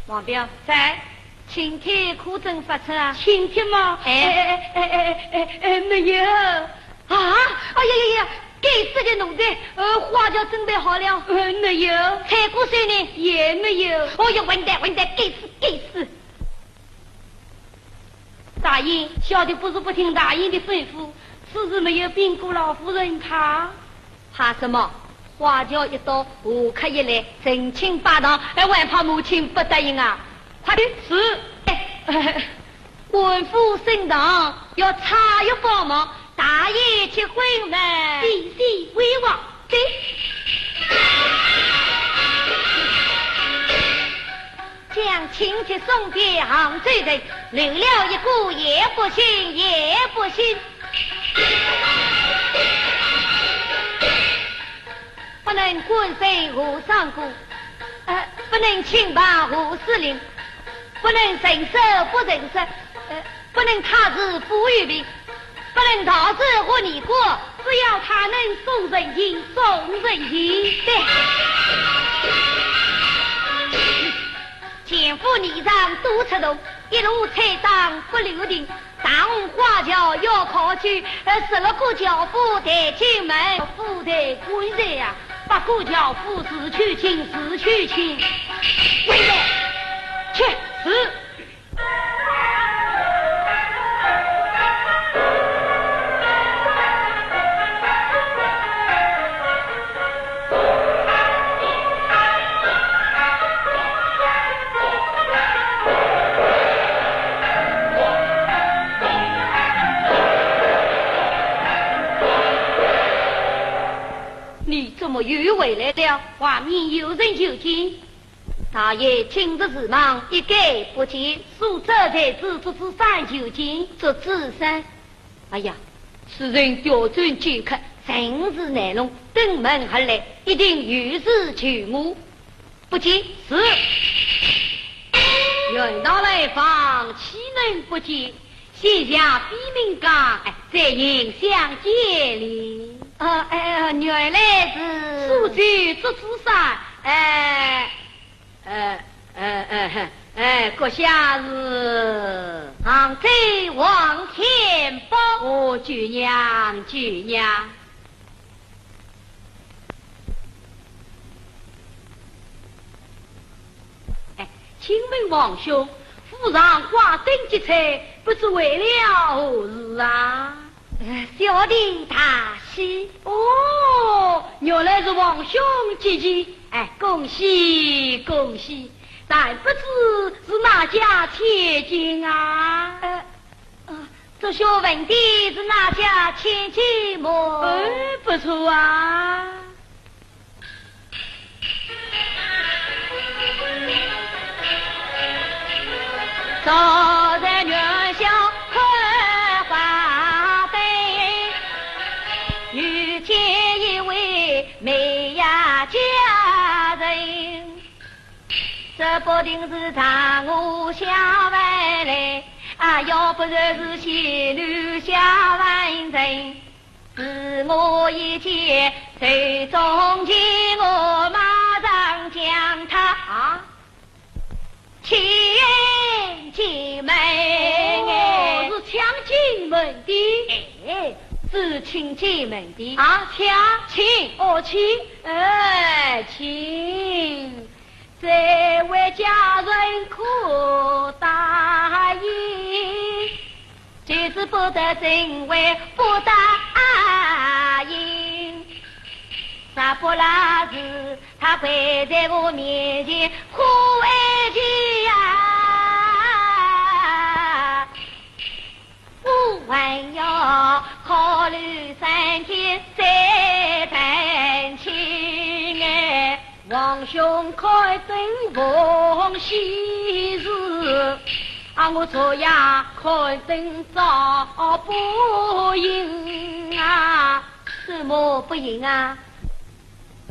王彪。在。请帖可曾发出啊？请帖吗？哎。哎，哎，哎，哎，哎，没有。啊？哎呀呀呀，该死的奴才，呃，花轿准备好了。呃，没有。彩果手呢？也没有。哦哟，混蛋，混蛋，该死，该死。大爷，小的不是不听大爷的吩咐，只是没有禀过老夫人她。怕什么？花轿一到，贺客一来，成亲拜堂，还还怕母亲不答应啊？快点。是。哎，官府升堂，要差役帮忙，大爷结婚呢。谢谢为王。对。 将请帖送遍杭州城，留了一个也不行，也不行。不能官升和尚姑，呃，不能钦报和司令，不能徇私不徇私，呃，不能太子府御史，不能逃之和尼姑，只要他能送人情，送人情。对。 前赴后继多出动，一路吹打不留停，大红花轿要靠近，呃，十六个轿夫抬进门。夫抬官抬呀，八个轿夫自去请，自去请。跪下，去。是。 你怎么又回来了？外面有人求见。大爷今日事忙，一概不见。苏州才子祝枝山求见。祝枝山？哎呀，此人刁钻尖刻，甚是难弄，登门而来，一定有事求我。不见。是。远道来访，岂能不见？ 先下笔名讲，哎，再行相见礼。啊，哎，原来是苏州祝枝山，哎，呃，呃，呃，哎，阁下是杭州王天豹。哦，久仰，久仰。 哎，请问王兄，府上挂灯结彩，不知为了何事啊？呃，小弟大喜。哦，原来是王兄吉期，哎，恭喜恭喜！但不知是哪家千金啊？呃， 呃，祝兄问的是哪家千金么？哎，不错啊。昨日元宵看花灯，遇见一位美雅佳人。 这不定是上下下凡来，啊，要不然是仙女下凡人。自我一见，最终情我马上将她，啊，请进门。哦，是请进门的。哎，是请进门的。啊，请。请。哦，请。哎，请。 这位佳人可答应？就是不得，怎会不答应？若不然是她跪在我面前哭哀求呀。 我还要考虑三天再谈情哎。王兄开灯奉喜事，啊，我昨夜看灯遭不幸啊。什么不幸啊？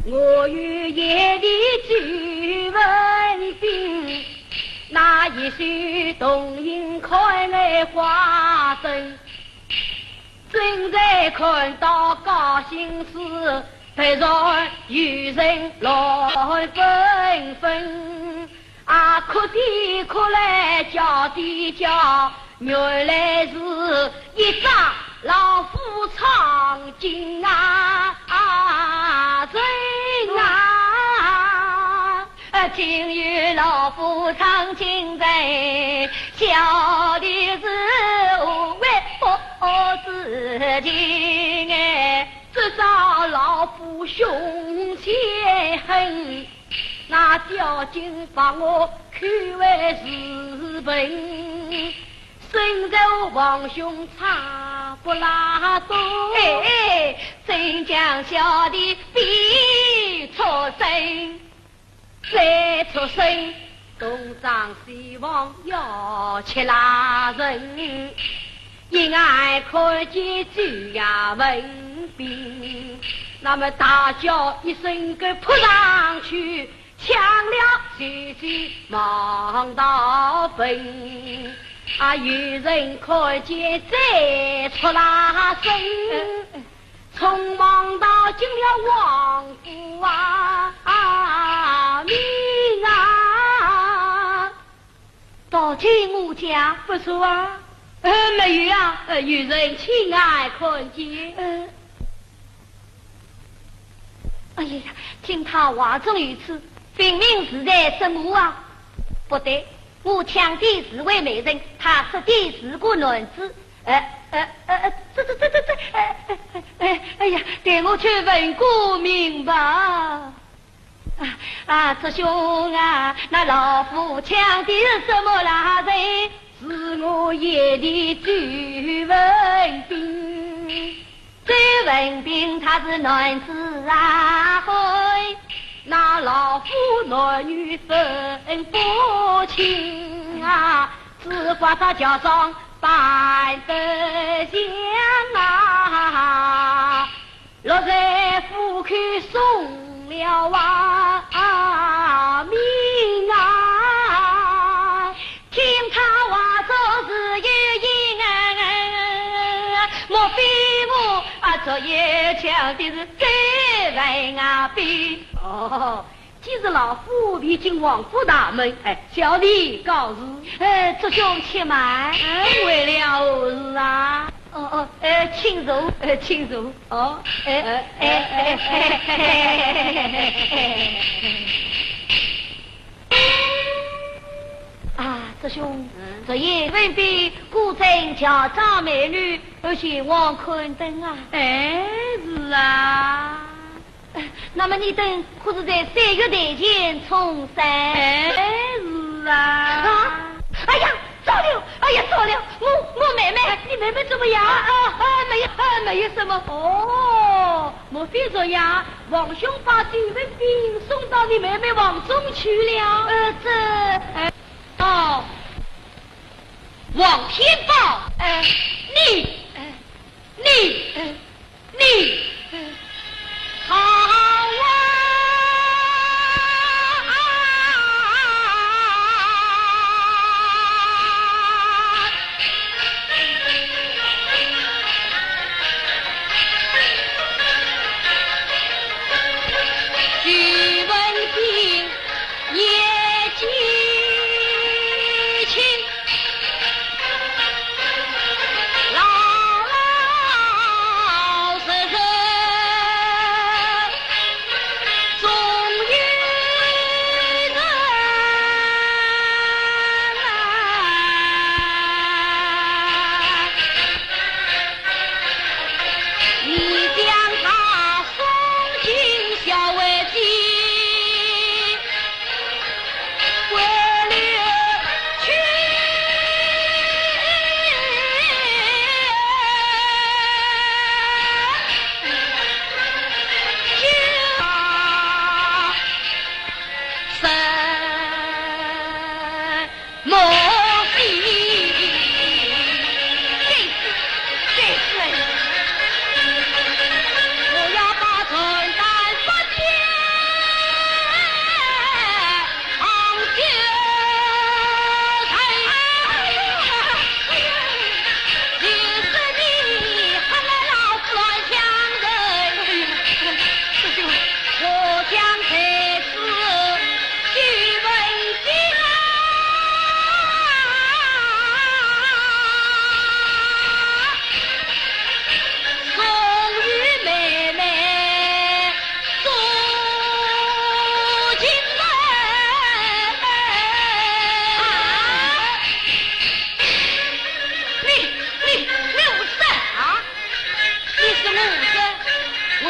我与贤弟周文宾，那一宿同饮开了花灯，正在看到高兴时，突然有人乱纷纷， 啊，哭的哭来叫的叫，原来是一只老虎闯进啊，啊，城啊。啊，今有老虎闯进城，叫的是事情哎，至少老夫胸前恨，那小金把我看为是笨，身受皇兄差不拉多。哎，真将小弟比畜生。 再出声，东张西望要吃拉人，因为看见周爷文斌，那么大叫一声个扑上去，抢了随即望到坟。啊，有人看见再出拉声， 匆忙到进了王府啊，啊，命啊！到进我家？不错啊。呃，没有啊，呃，有人亲眼看见。呃，哎呀，听他话中有刺，分明是在说我啊。不对，我抢的是位美人，他说的是个男子。 哎，哎，哎，哎，这，这，这，这，这，哎，哎，哎，哎，哎呀，待我去问个明白。啊，啊，祝兄啊，那老夫抢的是什么拉人？是我爷的周文斌。周文斌他是男子啊，嘿，那老夫男女分不清啊。 只怪他假装扮得像啊，落在虎口送了啊，命啊！听他话做事有因啊，莫非我啊，昨夜抢的是这份啊兵？哦， 既是老夫未进王府大门，哎，小弟告辞。哎，祝兄且慢。哎，为了何事啊？哦，哦，呃，请坐，呃，请坐。哦，哎，哎，哎，哎，哎，哎。啊，祝兄，嗯。昨夜文斌果真乔装美女，而且望看灯啊。哎，是啊。 那么你等可是在三月台前重山？哎，是啊。啊，哎呀，糟了，哎呀，糟了，我，我妹妹。哎，你妹妹怎么样？啊，啊，啊，没有，啊，没有什么。哦，莫非昨夜皇兄把周文斌送到你妹妹房中去了？呃，这，哎，哦，王天豹，哎，你，哎，你，哎， 你好啊！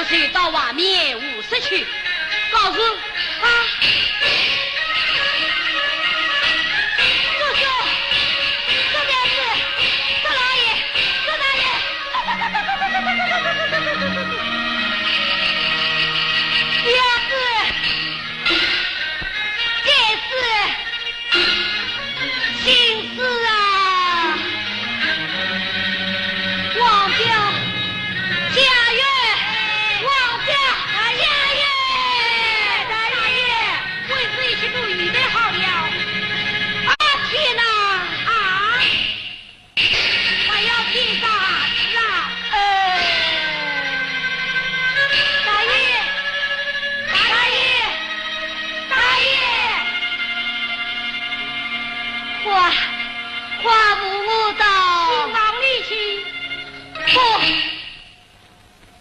就到外面舞社去。告辞。啊！祝兄，祝娘子，祝老爷，祝大爷。娘子，这是 心事啊！王彪，家院，王彪，家院，大爷，为这一切都预备好了。啊，天哪！啊，还要听啥子啊？呃，大爷，大爷，大爷！ 快，快扶我到。去忙里去。不，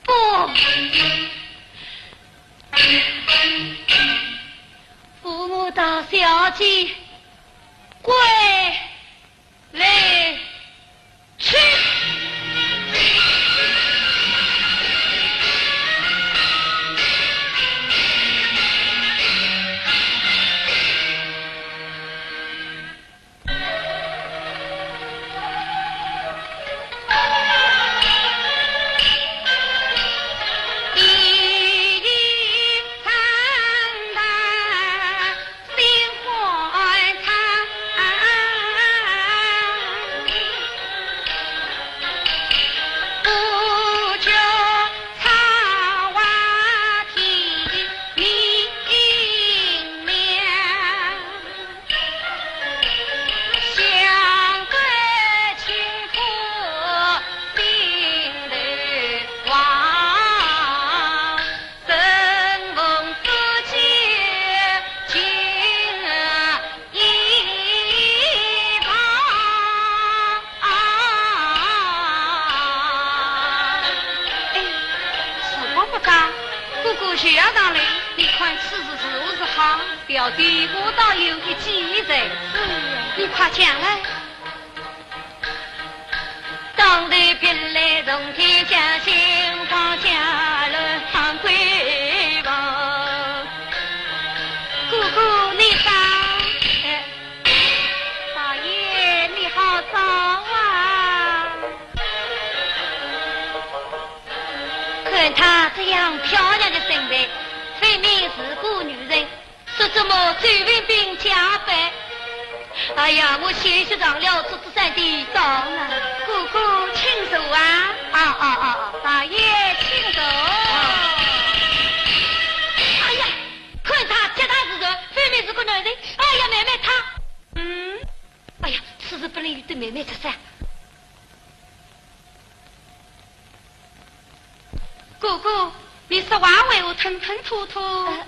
不，扶我到小姐闺里去。 哎，时光不早，哥哥就要上楼，你看此事如何是好？表弟，我倒有一计在此。是啊。你快讲来。 哥哥，你早。哎，大爷，你好早啊！看她这样漂亮的身材，分明是个女人。 说什么周文宾假扮。哎呀，我险些上了祝枝山的当啊！哥哥，请坐啊！啊，啊，啊，啊，大爷，请坐。哎呀，看他脚踏实地，分明是个男人。哎呀，妹妹她，嗯，哎呀，此事不能与对妹妹说噻。 哥哥，你说话为何吞吞吐吐？呃，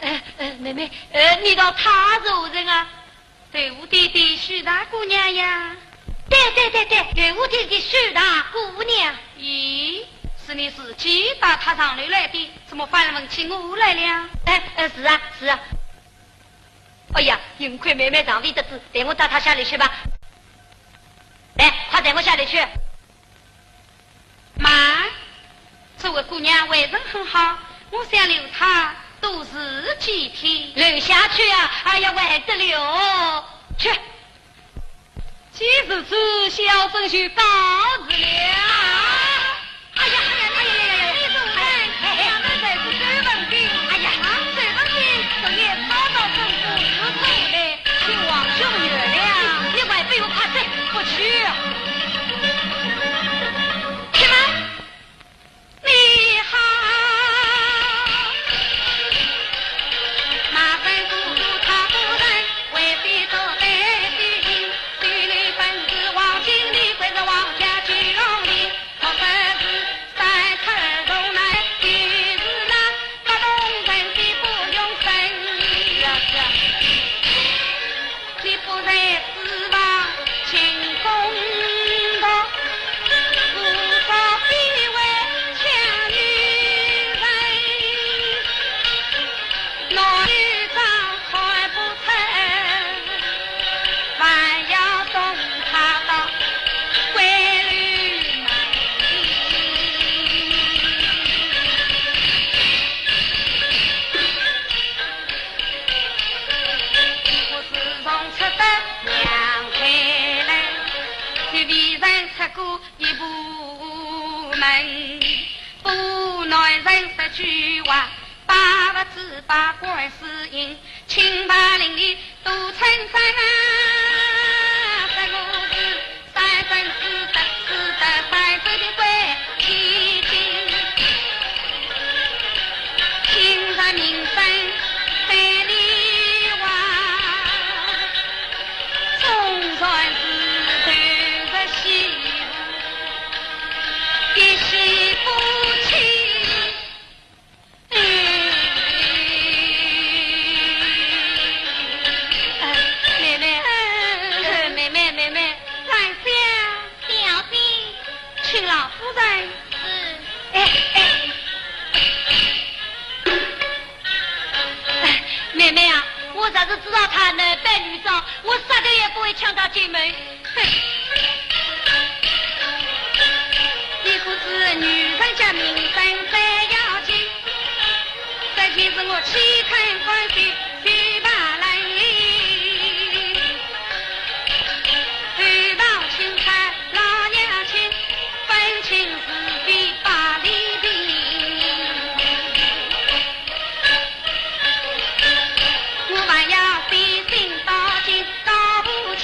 呃，呃，妹妹，呃，你道她是何人啊？豆腐店的许大姑娘呀。对，对，对，对，豆腐店的许大姑娘。咦，是你自己带她上楼来的，怎么反而问起我来了？哎，呃，是啊，是啊。哎呀，幸亏妹妹尚未得知，待我带她下楼去吧。来，快带我下楼去。 慢，这位姑娘为人很好，我想留她多住几天。留下去啊？哎呀，还得了！去。既如此，小生就告辞了。哎呀，哎呀，哎呀，哎呀，哎呀，你怎么办？哎，哎，哎。想的才是周文宾。哎呀，啊，周文宾昨夜早到本府，如何来？ 请王兄原谅。你还不如快走，不去。且慢，你好。一部门，不耐人说句话，百不知百官司音，清白伶俐都称赞啊。这个是三生四德，四德三生的关系经，清白名声在里哇。 总算是投入西湖，一夕夫妻。哎，妹妹，哎，妹妹，妹妹，兰香。小姐。请老夫人。是。哎，哎。 哎，妹妹啊，我若是知道他男扮女装，我杀头也不会抢到进门。哼。你可知女人家名声最要紧，这件事我岂肯放手，手罢了。后望清采老娘亲，分清是非把理平。 我还要费心到今找不清。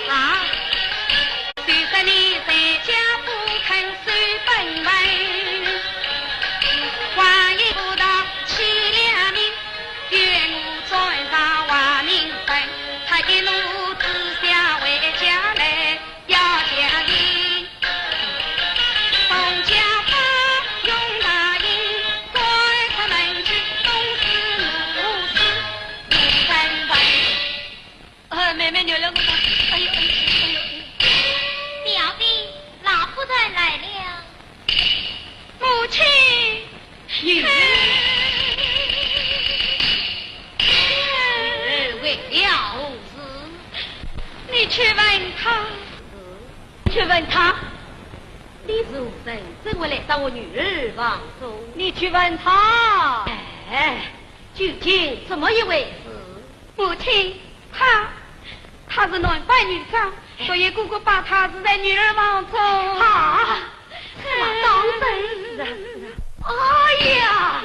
啊？虽说你在家不肯守本分，万一不到起了名，怨我专造坏名声，他一怒之下回家来要家庭。 东家不用答应，关出门去，东施西施，你真笨。呃，妹妹原谅我吧。哎呦，哎呦，哎呦，哎呦。表弟，老夫人来了。母亲。女儿，女儿为了何事？你去问他。是。 去问他。你是何人？怎会来到我女儿房中？你去问他。哎，究竟怎么一回事？母亲，他，他是男扮女装，哎。所以哥哥把他置在女儿房中。啊，这倒真是。哎呀，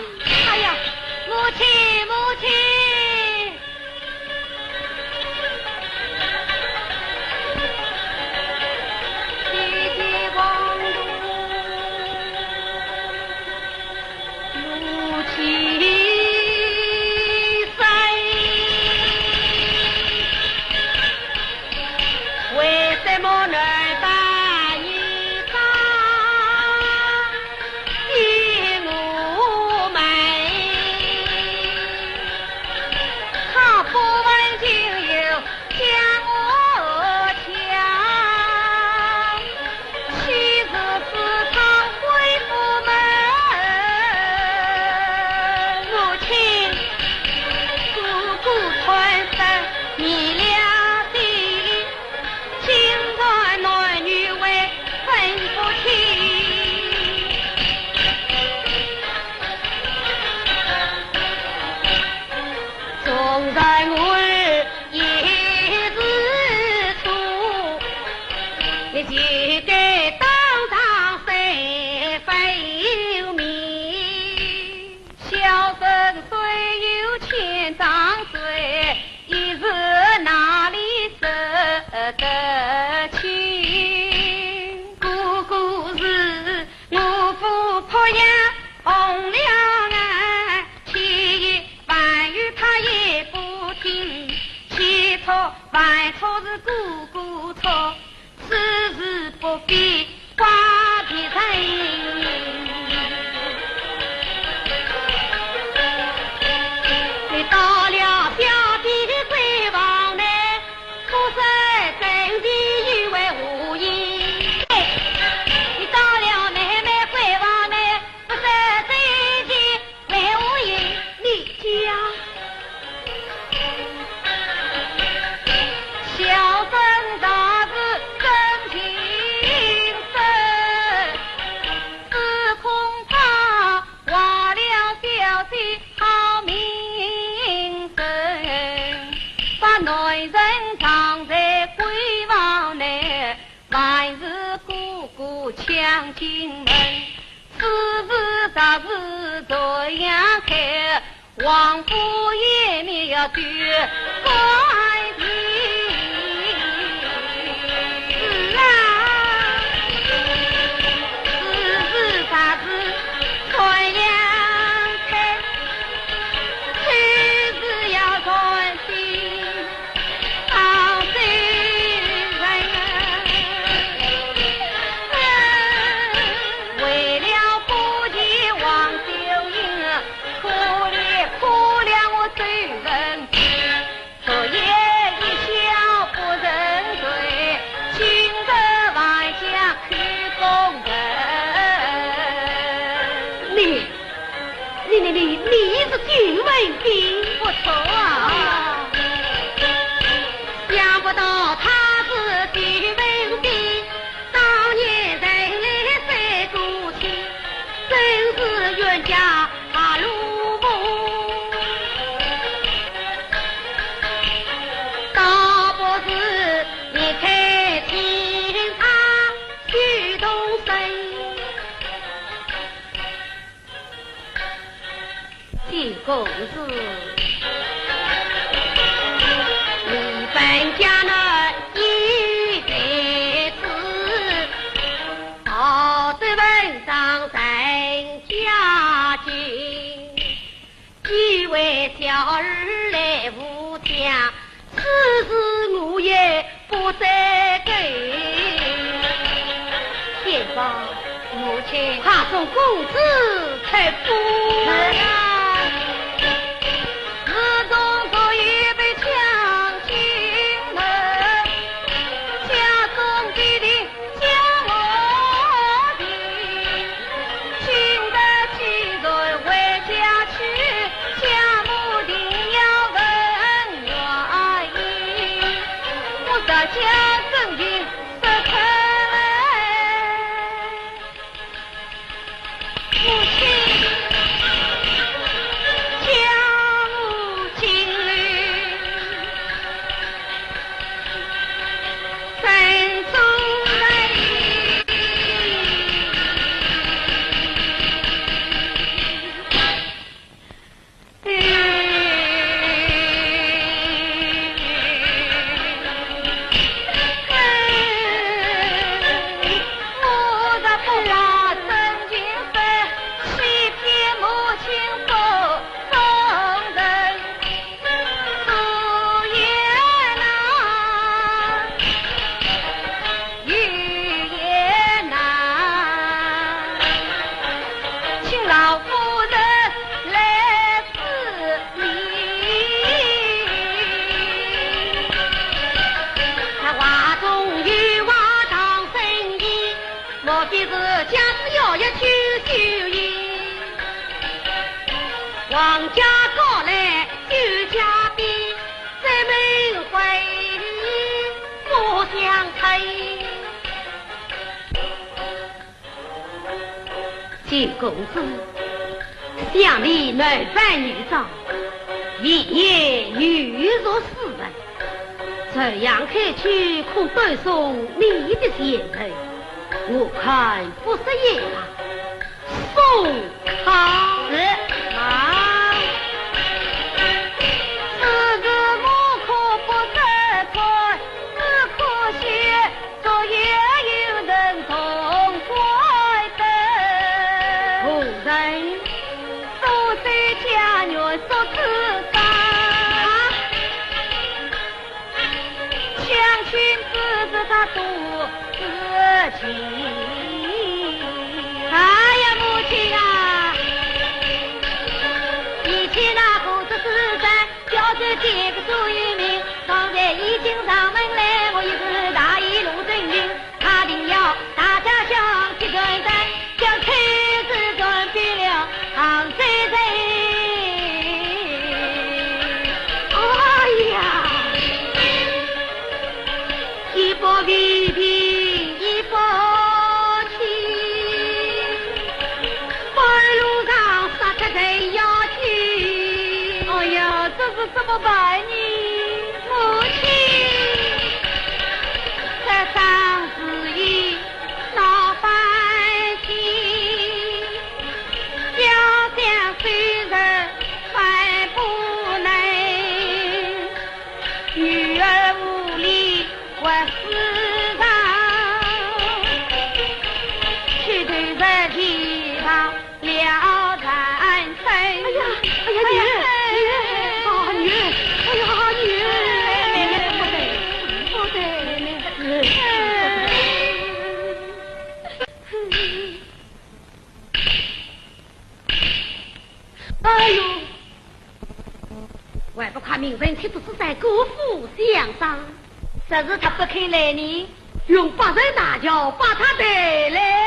哎呀，母亲，母亲。 母亲，哥哥穿得你了的 今朝男女未分夫妻。纵然我儿也是错，你岂敢当堂随分明。小生虽有千丈罪， 一时哪里说得清？哥哥是我父，拍下红了眼，千言万语他也不听，千错万错是哥哥错。 此事不必怪别人。你到了表弟的闺房内，可是真的以为无意。你到了妹妹闺房内，可是真的 为何因你家？小生大事真情进门，此时啥是传阳开，王府也没有对关心。是啊，此时啥是传阳开，就是要传心。 你，你，你，你，你是九门兵？不错啊。想不到他是九门兵，当年在山谷去，真是冤家路。倒不如你看清他许东升。 九公子，你本家呢一代子，道德文章在家境，几为小儿来无家， 此事我也不再改。先生，母亲，快送公子出府。是啊。自从这一被抢进门，家中的 家我的，请得其人回家去，家母定要问原因，我这家真情说出来。 母亲，家母亲，身中人。请老夫人来 他话中有话当真意，莫非是家主要要去修行？王家高来修家边，这门婚姻不相推。 九公子，想你男扮女装，一夜女入书房，传阳开去可断送你的前程，我看不说也罢。送他。是。啊。此事我可不说，只可惜 昨夜有人同关灯。何人？苏州家园苏子山。相亲只是他多自己。哎呀，母亲啊！以前那个苏子山 小姐见个苏有名，方才已经上门来，我也是大意弄真情，他定要大家相结转山，将妻子转变了杭州人。哎呀！ 一把未平一把起，半路上杀出人要紧。哎呀，这是怎么办呢？母亲，这桩事情闹翻天。哎呀，哎呀，女儿，女儿，啊，女儿，哎呀，女儿，哎呀，女儿，不得，不得，女儿。 哎呦，还不快命人请知府在顾府相商？若是他不肯来呢？用八人大轿把他抬来。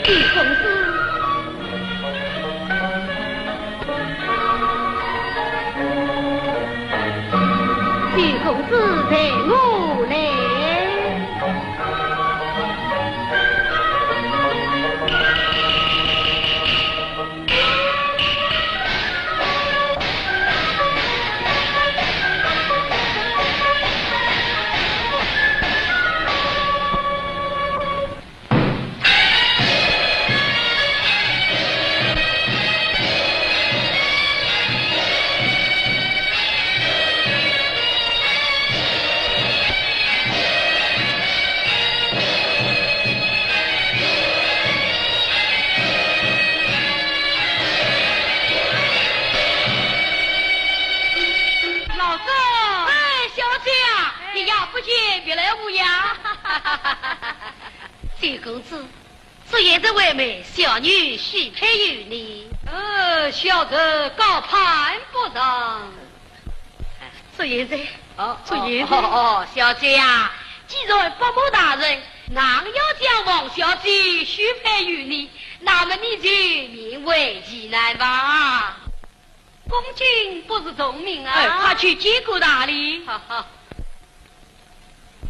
李公子。 李公子，随我来。 老周。哎，小姐啊，哎。一夜不见，别来无恙？ 周公子，祝贤侄为媒，小女许配于你。呃，小侄高攀不上。祝贤侄，哦，祝贤侄。哦，哦，哦，小姐呀，既然伯母大人硬要将王小姐许配于你，那么你就勉为其难吧。 公君不如从命啊。哎，快去见过大礼。好，好。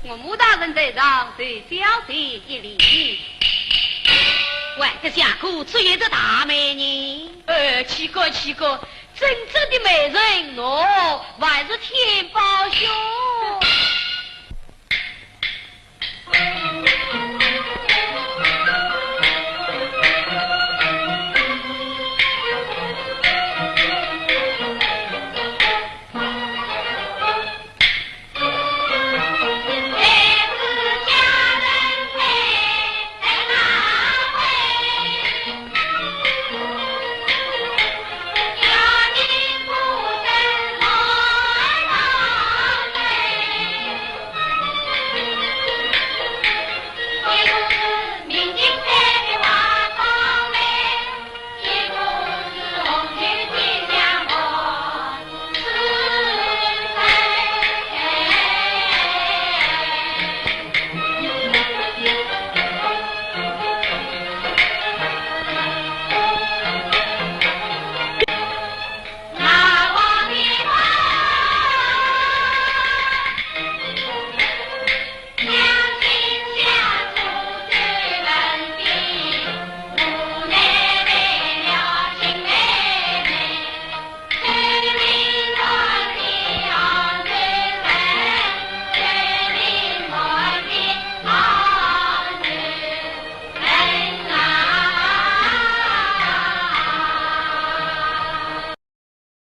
岳母大人在上，受小姐一礼。还得谢过祝贤侄大媒呢。呃，岂可，岂可，真正的媒人我还是天豹兄。